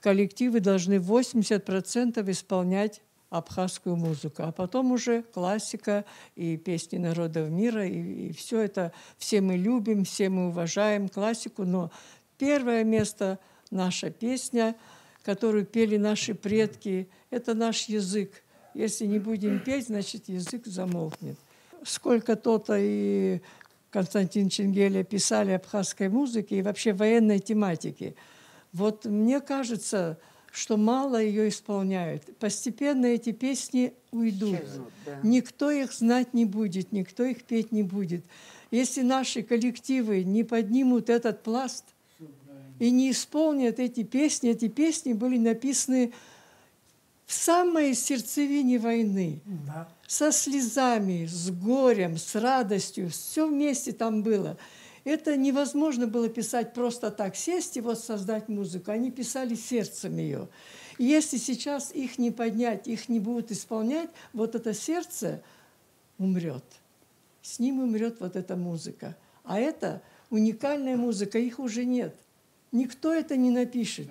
Коллективы должны восемьдесят процентов исполнять абхазскую музыку, а потом уже классика и песни народов мира, и, и всё это, все мы любим, все мы уважаем классику, но первое место — наша песня, которую пели наши предки, это наш язык. Если не будем петь, значит, язык замолкнет. Сколько Тота и Константин Ченгеля писали абхазской музыке и вообще военной тематике. Вот мне кажется, что мало её исполняют. Постепенно эти песни уйдут. Исчезнут, да. Никто их знать не будет, никто их петь не будет. Если наши коллективы не поднимут этот пласт и не исполнят эти песни, эти песни были написаны в самой сердцевине войны, да, со слезами, с горем, с радостью, всё вместе там было. Это невозможно было писать просто так, сесть и вот создать музыку. Они писали сердцем её. И если сейчас их не поднять, их не будут исполнять, вот это сердце умрёт. С ним умрёт вот эта музыка. А это уникальная музыка, их уже нет. Никто это не напишет.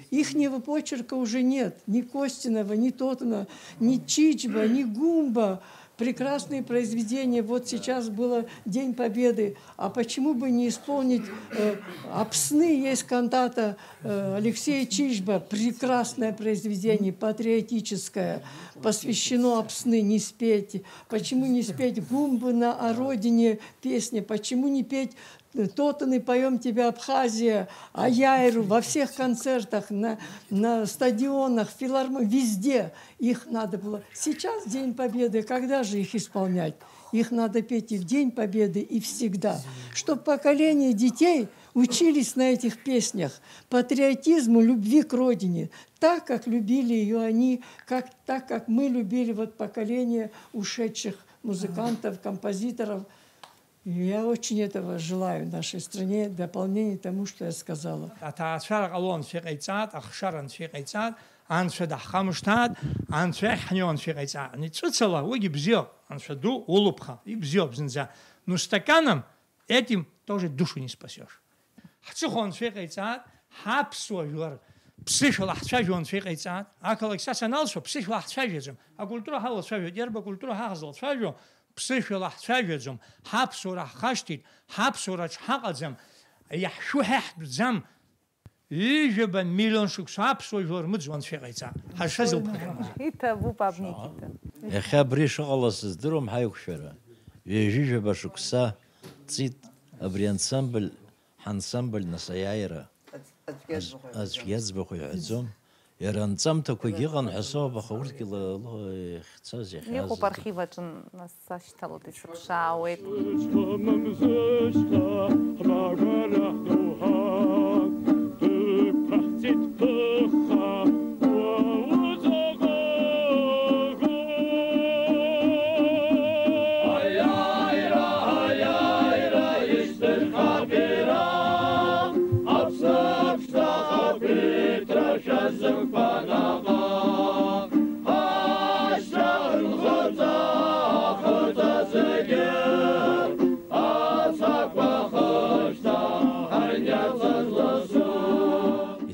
Ихнего почерка уже нет. Ни Костинова, ни Тотана, ни Чичба, ни Гумба. Прекрасные произведения. Вот сейчас было День Победы. А почему бы не исполнить, э, «Апсны» есть кантата, э, Алексея Чичба. Прекрасное произведение, патриотическое. Посвящено Апсны, не спеть. Почему не спеть «Гумбы на, о родине» песни? Почему не петь «Тотаны, поём тебе, Абхазия», «Аяйру» во всех концертах, на, на стадионах, филармо-, везде их надо было. Сейчас День Победы, когда же их исполнять? Их надо петь и в День Победы, и всегда. Чтоб поколение детей учились на этих песнях, патриотизму, любви к родине, так, как любили её они, как, так, как мы любили вот поколение ушедших музыкантов, композиторов. Я очень этого желаю нашей стране, дополнение тому, что я сказала. Аҭаацәара ҟало Анцәа иҟаиҵааит, ахшара Анцәа иҟаиҵааит, Анцәа даҳхамышҭааит, Анцәа иахь ҳнеиуа Анцәа иҟаиҵааит. Ани ҵәыцала уигьы бзиоуп, Анцәа ду улыԥха, ибзиоуп зынӡа. Но стаканом этим тоже душу не спасешь. Ҳҵыхәа анцәа иҟаиҵааит, ҳаԥсуа жәлар ԥсышәала ҳцәажәо анцәа иҟаиҵааит, ақалақь са саналсуа ԥсышәала ҳцәажәаӡом, акультура ҳалацәажәоит, иарбан культура ҳахьзлацәажәо, ԥсышәала ҳцәажәаӡом, ҳаԥсуара ҳхашҭит, ҳаԥсуараҿ ҳаҟаӡам, иаҳшәу ҳәа ҳтәӡам, ҩажәаба миллион шықәса аԥсуа жәлар рмыӡуа анцәа иҟаиҵа. Ҳазшаз илԥхашәомызт. Иҭабуп, аб Никита. Иахьа абри шыҟалаз сыздыруам ҳаиқәшәара. Ҩажәижәаба шықәса ҵит абри ансамбль, ҳансамбль нас аиааира. Аӡ-, аӡәгьы Аӡ-, аӡбахә иҳәаӡом. Аӡәгьы аӡбахә иҳәаӡом. Иара анҵамҭақәагьы ыҟан ҳәа соуп, аха урҭгьы ла-, ла-, иахьцаз, иахьааз Иҟоуп аӡбахә. Архив аҿы, нас сашьҭалоит, исыԥшаауеит.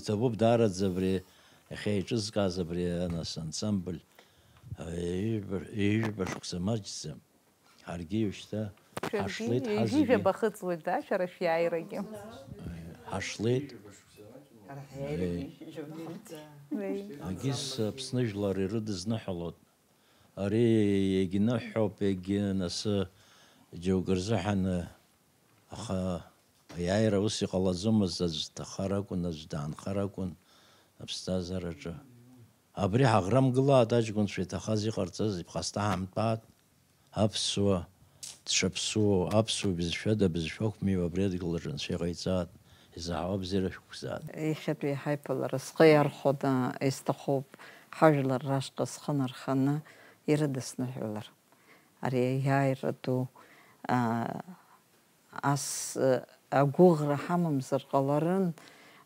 Иҭабуп даараӡа абри иахьа еиҿызкааз абри анас ансамбль, ҩажәа, ҩажәа шықәса маҷӡам. Ҳаргьы уажәшьҭа Шәаргьы ҳашлеит, ҩажәижәаба ҳазегьы. Хыҵуеит, да, шәара шәиааирагьы? Ҳашлеит. Ҳара ҳиааирагьы Еи. Ҩажәижәаба. Еи. Агьыс Аԥсны жәлар ирыдызныҳәалоит. Ари егьныҳәоуп, егьы насы џьоукы рзыҳәаны, аха аиааира ус иҟалаӡомызт, аӡә дҭахар акәын, аӡә даанхар акәын аԥсҭазаараҿы. Абри ҳаӷрамгылааит, аҷкәынцәа иҭахаз иҟарҵаз, иԥхасҭа ҳамтәааит. Аԥсуа дшаԥсуоу, аԥсуа бызшәада бызшәақәмиоу абри адгьыл аҿы Анцәа иҟаиҵааит, изаҳауа абзиара шәықәзааит. Иахьатәи ҳаиԥылара схы иархәаны исҭахуп, ҳажәлар рашҟа схы нарханы ирыдысныҳәалар. Ари аиааира ду, аа, ас, агәыӷра ҳамамзар ҟаларын,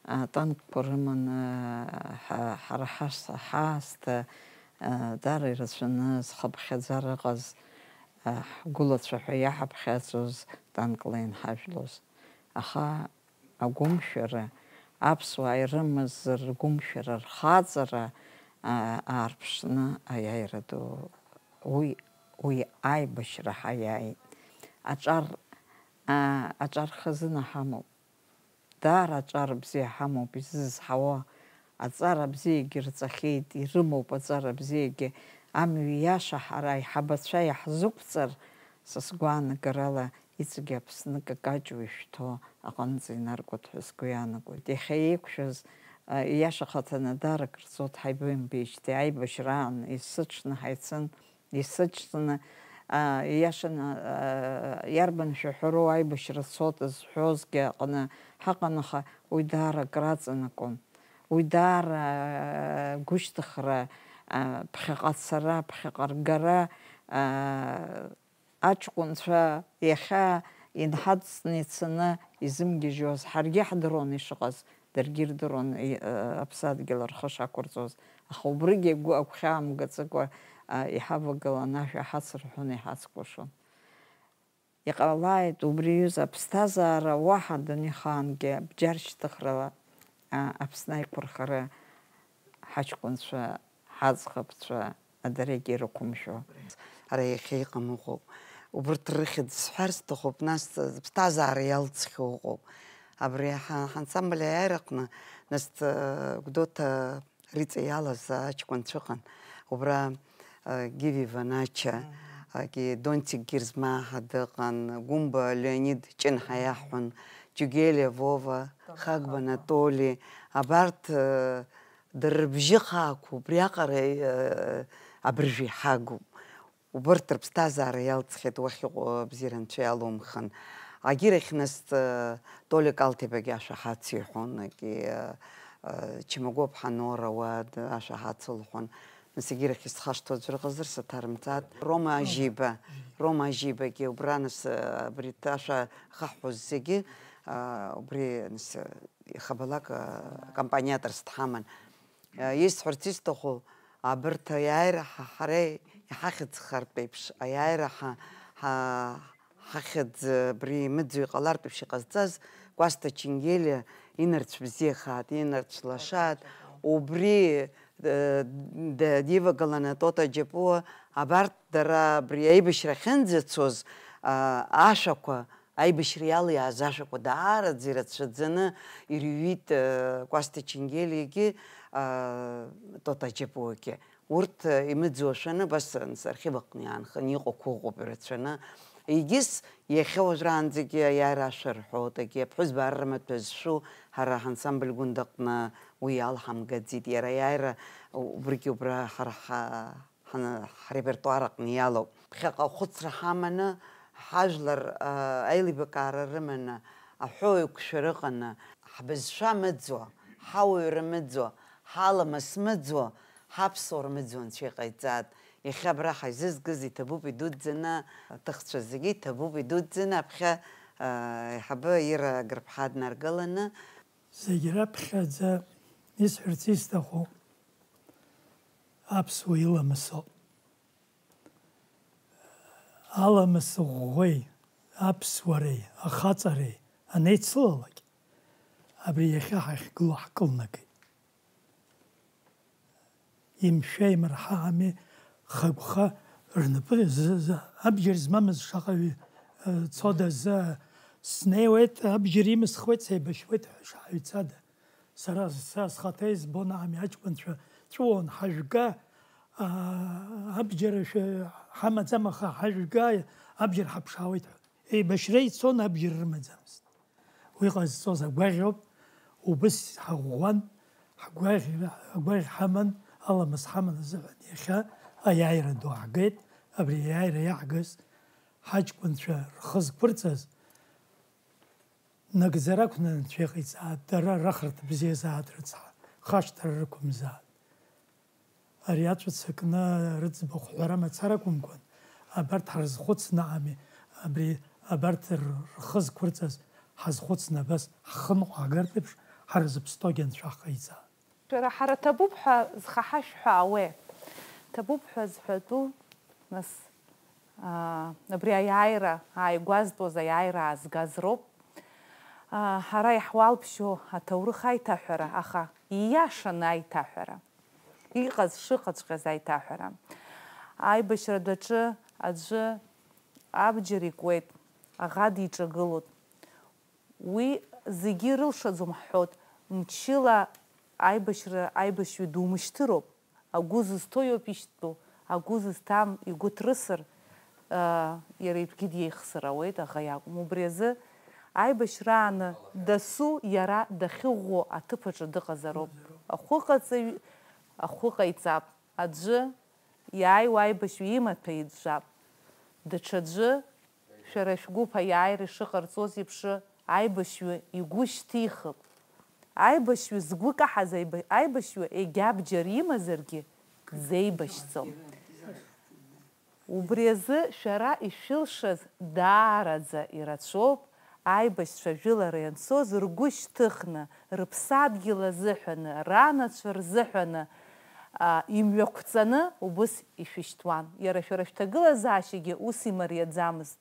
атанкқәа рыманы, ҳа-, ҳара ҳас-, ҳаасҭа, даара ирацәаны зхыԥхьаӡара ыҟаз, ҳгәылацәа ҳәа иаҳаԥхьаӡоз танкла ианҳажәлоз. Аха агәымшәара, аԥсуаа ирымаз ргәымшәара, рхаҵара, аа, аарԥшны аиааира ду, уи, уи аибашьра ҳаиааит. Аҿар, аа, аҿар хазына ҳамоуп. Даара аҿар бзиа ҳамоуп изызҳауа. Аҵара бзиагьы рҵахьеит, ирымоуп аҵара бзиагьы. Амҩа иаша ҳара аиҳабацәа иаҳзықәҵар, са сгәаанагарала, иҵегьы Аԥсны какаҷуа ишәҭо аҟынӡа инаргоит ҳәа сгәы иаанагоит. Иахьа еиқәшәаз, а, ииаша хаҭаны даара акыр ҵуеит ҳаибамбеижьҭеи, аибашьраан есыҽны ҳаицын, есыҽны, а, ииашаны, а, иарбан шәаҳәароу аибашьра цоит зҳәозгьы аҟны ҳаҟан, аха уи даара акраҵанакуан. Уи даара, а, гәышьҭыхра, а, ԥхьаҟа ацара, ԥхьаҟа аргара, а, Аҷкәынцәа иахьа инҳадҵны ицаны изымгьежьуаз, ҳаргьы ҳдыруан ишыҟаз, даргьы ирдыруан, и-, э, аԥсадгьыл рхы шақәырҵоз. Аха убригьы агәы агәхьаа мгаӡакәа, а, иҳавагылан, ашәа ҳацырҳәон, иҳацкәашон. Иҟалааит, убри аҩыза аԥсҭазаара уаҳа дунеихаангьы бџьаршьҭыхрала, а, Аԥсны аиқәырхара ҳаҷкәынцәа ҳаӡӷабцәа адарагьы ирықәымшәо. Ара иахьа иҟам ыҟоуп. Убырҭ рыхьӡ сҳәар сҭахуп, нас ԥсҭазаара иалҵхьоу ыҟоуп. Абри ҳа-, ҳансамбль аиааира аҟны, нас, э, Гәдоуҭа Риҵа иалаз аҷкәынцәа ыҟан. Убра, э, Гиви Ванача, Мгм. Ки-, Донцик Герзмаҳа дыҟан, Гәымба Леонид Ҷынҳа иаҳҳәон, Џьугелиа Вова, Хагба Анатоли, абарҭ, э, Дара рыбжьы хаақәа убриаҟара, э, абыржәы иҳагуп. Убырҭ рыԥсҭазаара иалҵхьеит, уахь иҟоу абзиара анцәа иалумхан. Агьырахь нас, э, Толик Алҭебагь ашәа ҳациҳәон, егьи, э, э, Чимагәыԥҳа Нора уа д-, ашәа ҳацылҳәон. Нас егьырахь исхашҭуа аӡәыр ыҟазар саҭарымҵааит. Рома Ажьиба, Рома Ажьибагьы убра нас, э, абри ҭ-, ашәа ахаҳҳәоз зегьы, э, убри нас, э, ихабалак, э, акомпаниаторс дҳаман. Исҳәарц исҭаху, абарҭ аиааира ҳа, ҳара иҳахьӡхартә еиԥш, аиааира ҳа, ҳа, Ҳахьӡ абри имыӡо иҟалартә еиԥш иҟазҵаз Кәасҭа Ченгелиа инарцә бзиахааит, инарцә лашааит. Убри, э, д-, дивагыланы Тота Џьапуа абарҭ дара абри аибашьра ахьынӡацоз, а, ашәақәа, аибашьра иалиааз ашәақәа даараӡа ирацәаӡаны ирҩит, э, Кәасҭа Ченгелиагьы, а, Тота Џьапуагьы. Урҭ, э, имыӡуа шәаны, абас, анс-, архив аҟны иаанханы иҟақәоу ыҟоуп ирацәаны. Егьыс иахьа уажәраанӡагьы аиааира ашәа рҳәоит, егьи аԥҳәызба арра маҭәа зшәу, ҳара ҳансамбль Гәында аҟны уи алҳамгаӡеит. Иара аиааира убригьы убра ҳара ҳа-, ҳана-, ҳрепертуар аҟны иалоуп. Ԥхьаҟа ахәыцра ҳаманы, ҳажәлар, а, аилибакаара рыманы, аҳәоу еиқәшәа рыҟаны, ҳбызшәа мыӡуа, ҳауаҩра мыӡуа, ҳаламыс мыӡуа, ҳаԥсуара мыӡуа Анцәа иҟаиҵааит. Иахьа абра ҳаизызгаз иҭабуп идуӡӡаны, аҭыхцәа зегьы иҭабуп идуӡӡаны, аԥхьа, а, аиҳабы Ира Гырԥҳа днаргыланы. Зегь раԥхьаӡа исҳәарц исҭаху аԥсуа иламыс ауп. Аламыс ӷәӷәеи, аԥсуареи, ахаҵареи анеицылалак, абри иахьа ҳахьгылоу ҳкылнагеит. Имшәа имырҳа ами, хагәха рнапы зы-, зы-, абџьар змамыз шаҟаҩы, э, цода зы, снеиуеит, абџьар имысхуеит, сеибашьуеит ҳәа шаҳаҩцада. Сара, са схаҭа избон ами, аҷкәынцәа ҵәуон, ҳажәга, аа, абџьар ашәа ҳамаӡам, аха ҳажәга абџьар ҳаԥшаауеит ҳәа. Еибашьра ицон, абџьар рымаӡамызт. Уи ҟазҵоз агәаӷь ауп, убыс ҳаӷәӷәан, ҳгәаӷь, агәаӷь ҳаман, аламыс ҳаман азыҳәан иахьа аиааира ду ҳгеит, абри аиааира иаҳгаз ҳаҷкәынцәа рхы зқәырҵаз, нагӡара ақәны Анцәа иҟаиҵааит, дара рахарҭа бзиазааит рыцҳа, хашҭра рықәымзааит. Ари аҵәыца кны рыӡбахә ҳәара мацара акәымкәан, абарҭ ҳарзхәыцны ами, абри, абарҭ р-, рхы зқәырҵаз ҳазхәыцны абас ҳхы ныҟәҳагартә еиԥш, ҳара зыԥсҭоугьы Анцәа ҳҟаиҵааит. Шәара ҳара ҭабуп ҳәа зхаҳашәҳәаауеи? Ҭабуп ҳәа зҳәатәу, нас, аа, абри аиааира ааигәазтәуаз, аиааира аазгаз роуп. Аа, ҳара иаҳуалԥшьоу аҭоурых аиҭаҳәара, аха ииашаны аиҭаҳәара. Иҟаз шыҟаҵәҟьаз аиҭаҳәара. Аибашьра адәаҿы аӡәы абџьар икуеит, аӷа диҿагылоит. Уи зегьы ирылшаӡом ҳҳәоит, мчыла аибашьра, аибашьҩы думышьҭыроуп, агәы зызҭо иоуп ишьҭтәу, агәы зызҭам игәы ҭрысыр, аа, иара итәгьы диеихсыр ауеит, аӷа иакәым. Убри азы аибашьрааны дасу иара дахьыӷәӷәоу аҭыԥ аҿы дыҟазароуп. Ахәыҟаҵаҩ ахәы ҟаиҵап, аӡәы иааиуа аибашьҩы имаҭәа иӡәӡәап, даҽаӡәы шәара шәгәыԥ аиааира ишыҟарҵоз еиԥш, аибашьҩы игәы шьҭихып. Аибашьҩы згәы каҳаз аиба-, аибашьҩы егьа абџьар имазаргьы дзеибашьӡом. Убри азы шәара ишәылшаз даараӡа ирацәоуп, аибашьцәа жәылара ианцоз ргәы шьҭыхны, рыԥсадгьыл азыҳәаны, ранацәа рзыҳәаны, а, имҩақәҵаны убыс ишәышьҭуан. Иара шәара шәҭагылазаашьагьы ус имариаӡамызт.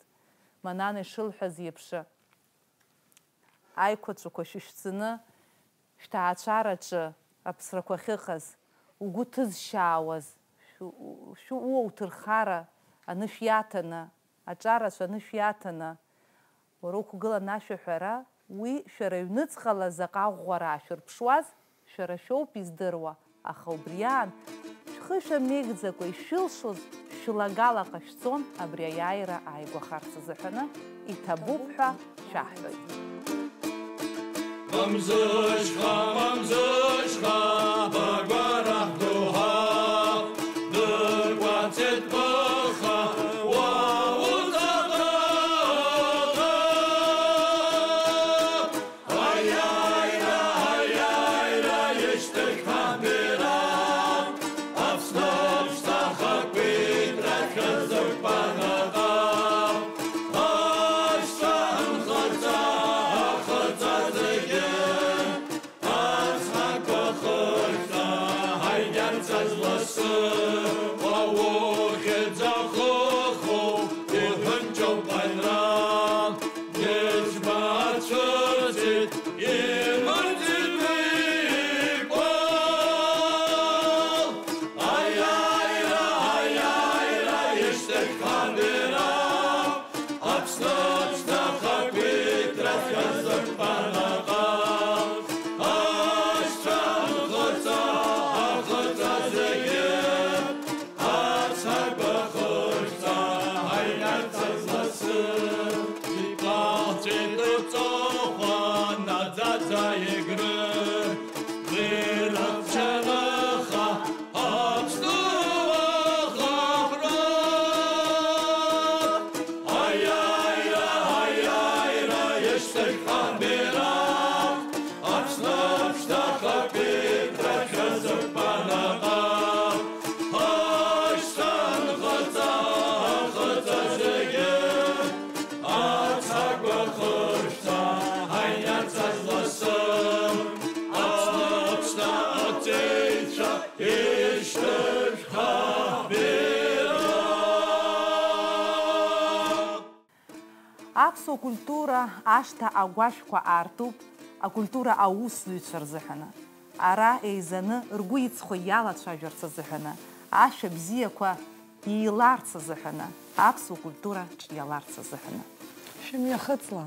Манана ишылҳәаз еиԥш, аиқәаҵәақәа шәышәҵаны, шәҭаацәараҿы аԥсрақәа ахьыҟаз, угәы ҭызшьаауаз, шәу-, шәу-, уоуҭырхара анышә иаҭаны, аҿарацәа анышә иаҭаны, уара уқәгылан ашәаҳәара, уи шәара ҩныҵҟала заҟа ӷәӷәара аашәырԥшуаз, шәара шәоуп издыруа, аха убри аан, шәхы шәамеигӡакәа ишәылшоз шәлагала ҟашәҵон абри аиааира ааигәахарц азыҳәаны, иҭабуп ҳәа шәаҳҳәоит. Мамзышьха, мамзышьха, багәара ҳдоуҳа, дыркәацеит быха, уа уҵаҟа. Аиааира, аиааира, ишьҭахь ҳабира, Аԥсны аԥшӡа ахақәиҭра шәазықәԥанаҟа. Ашьцәа анхырҵа, ахырҵа зегьы, ацҳақәа хырҵа, ҳаигарцаз лассы, уа ухьӡ ахыху, иҳәынҷоуп аҩнра. Аԥсуа культура ашҭа агәашәқәа аартуп акультура аусзуҩцәа рзыҳәаны. Ара еизаны ргәы иҵхо иалацәажәарц азыҳәаны, ашәа бзиақәа еиларц азыҳәаны, аԥсуа культура ҿиаларц азыҳәаны. Шәымҩахыҵла!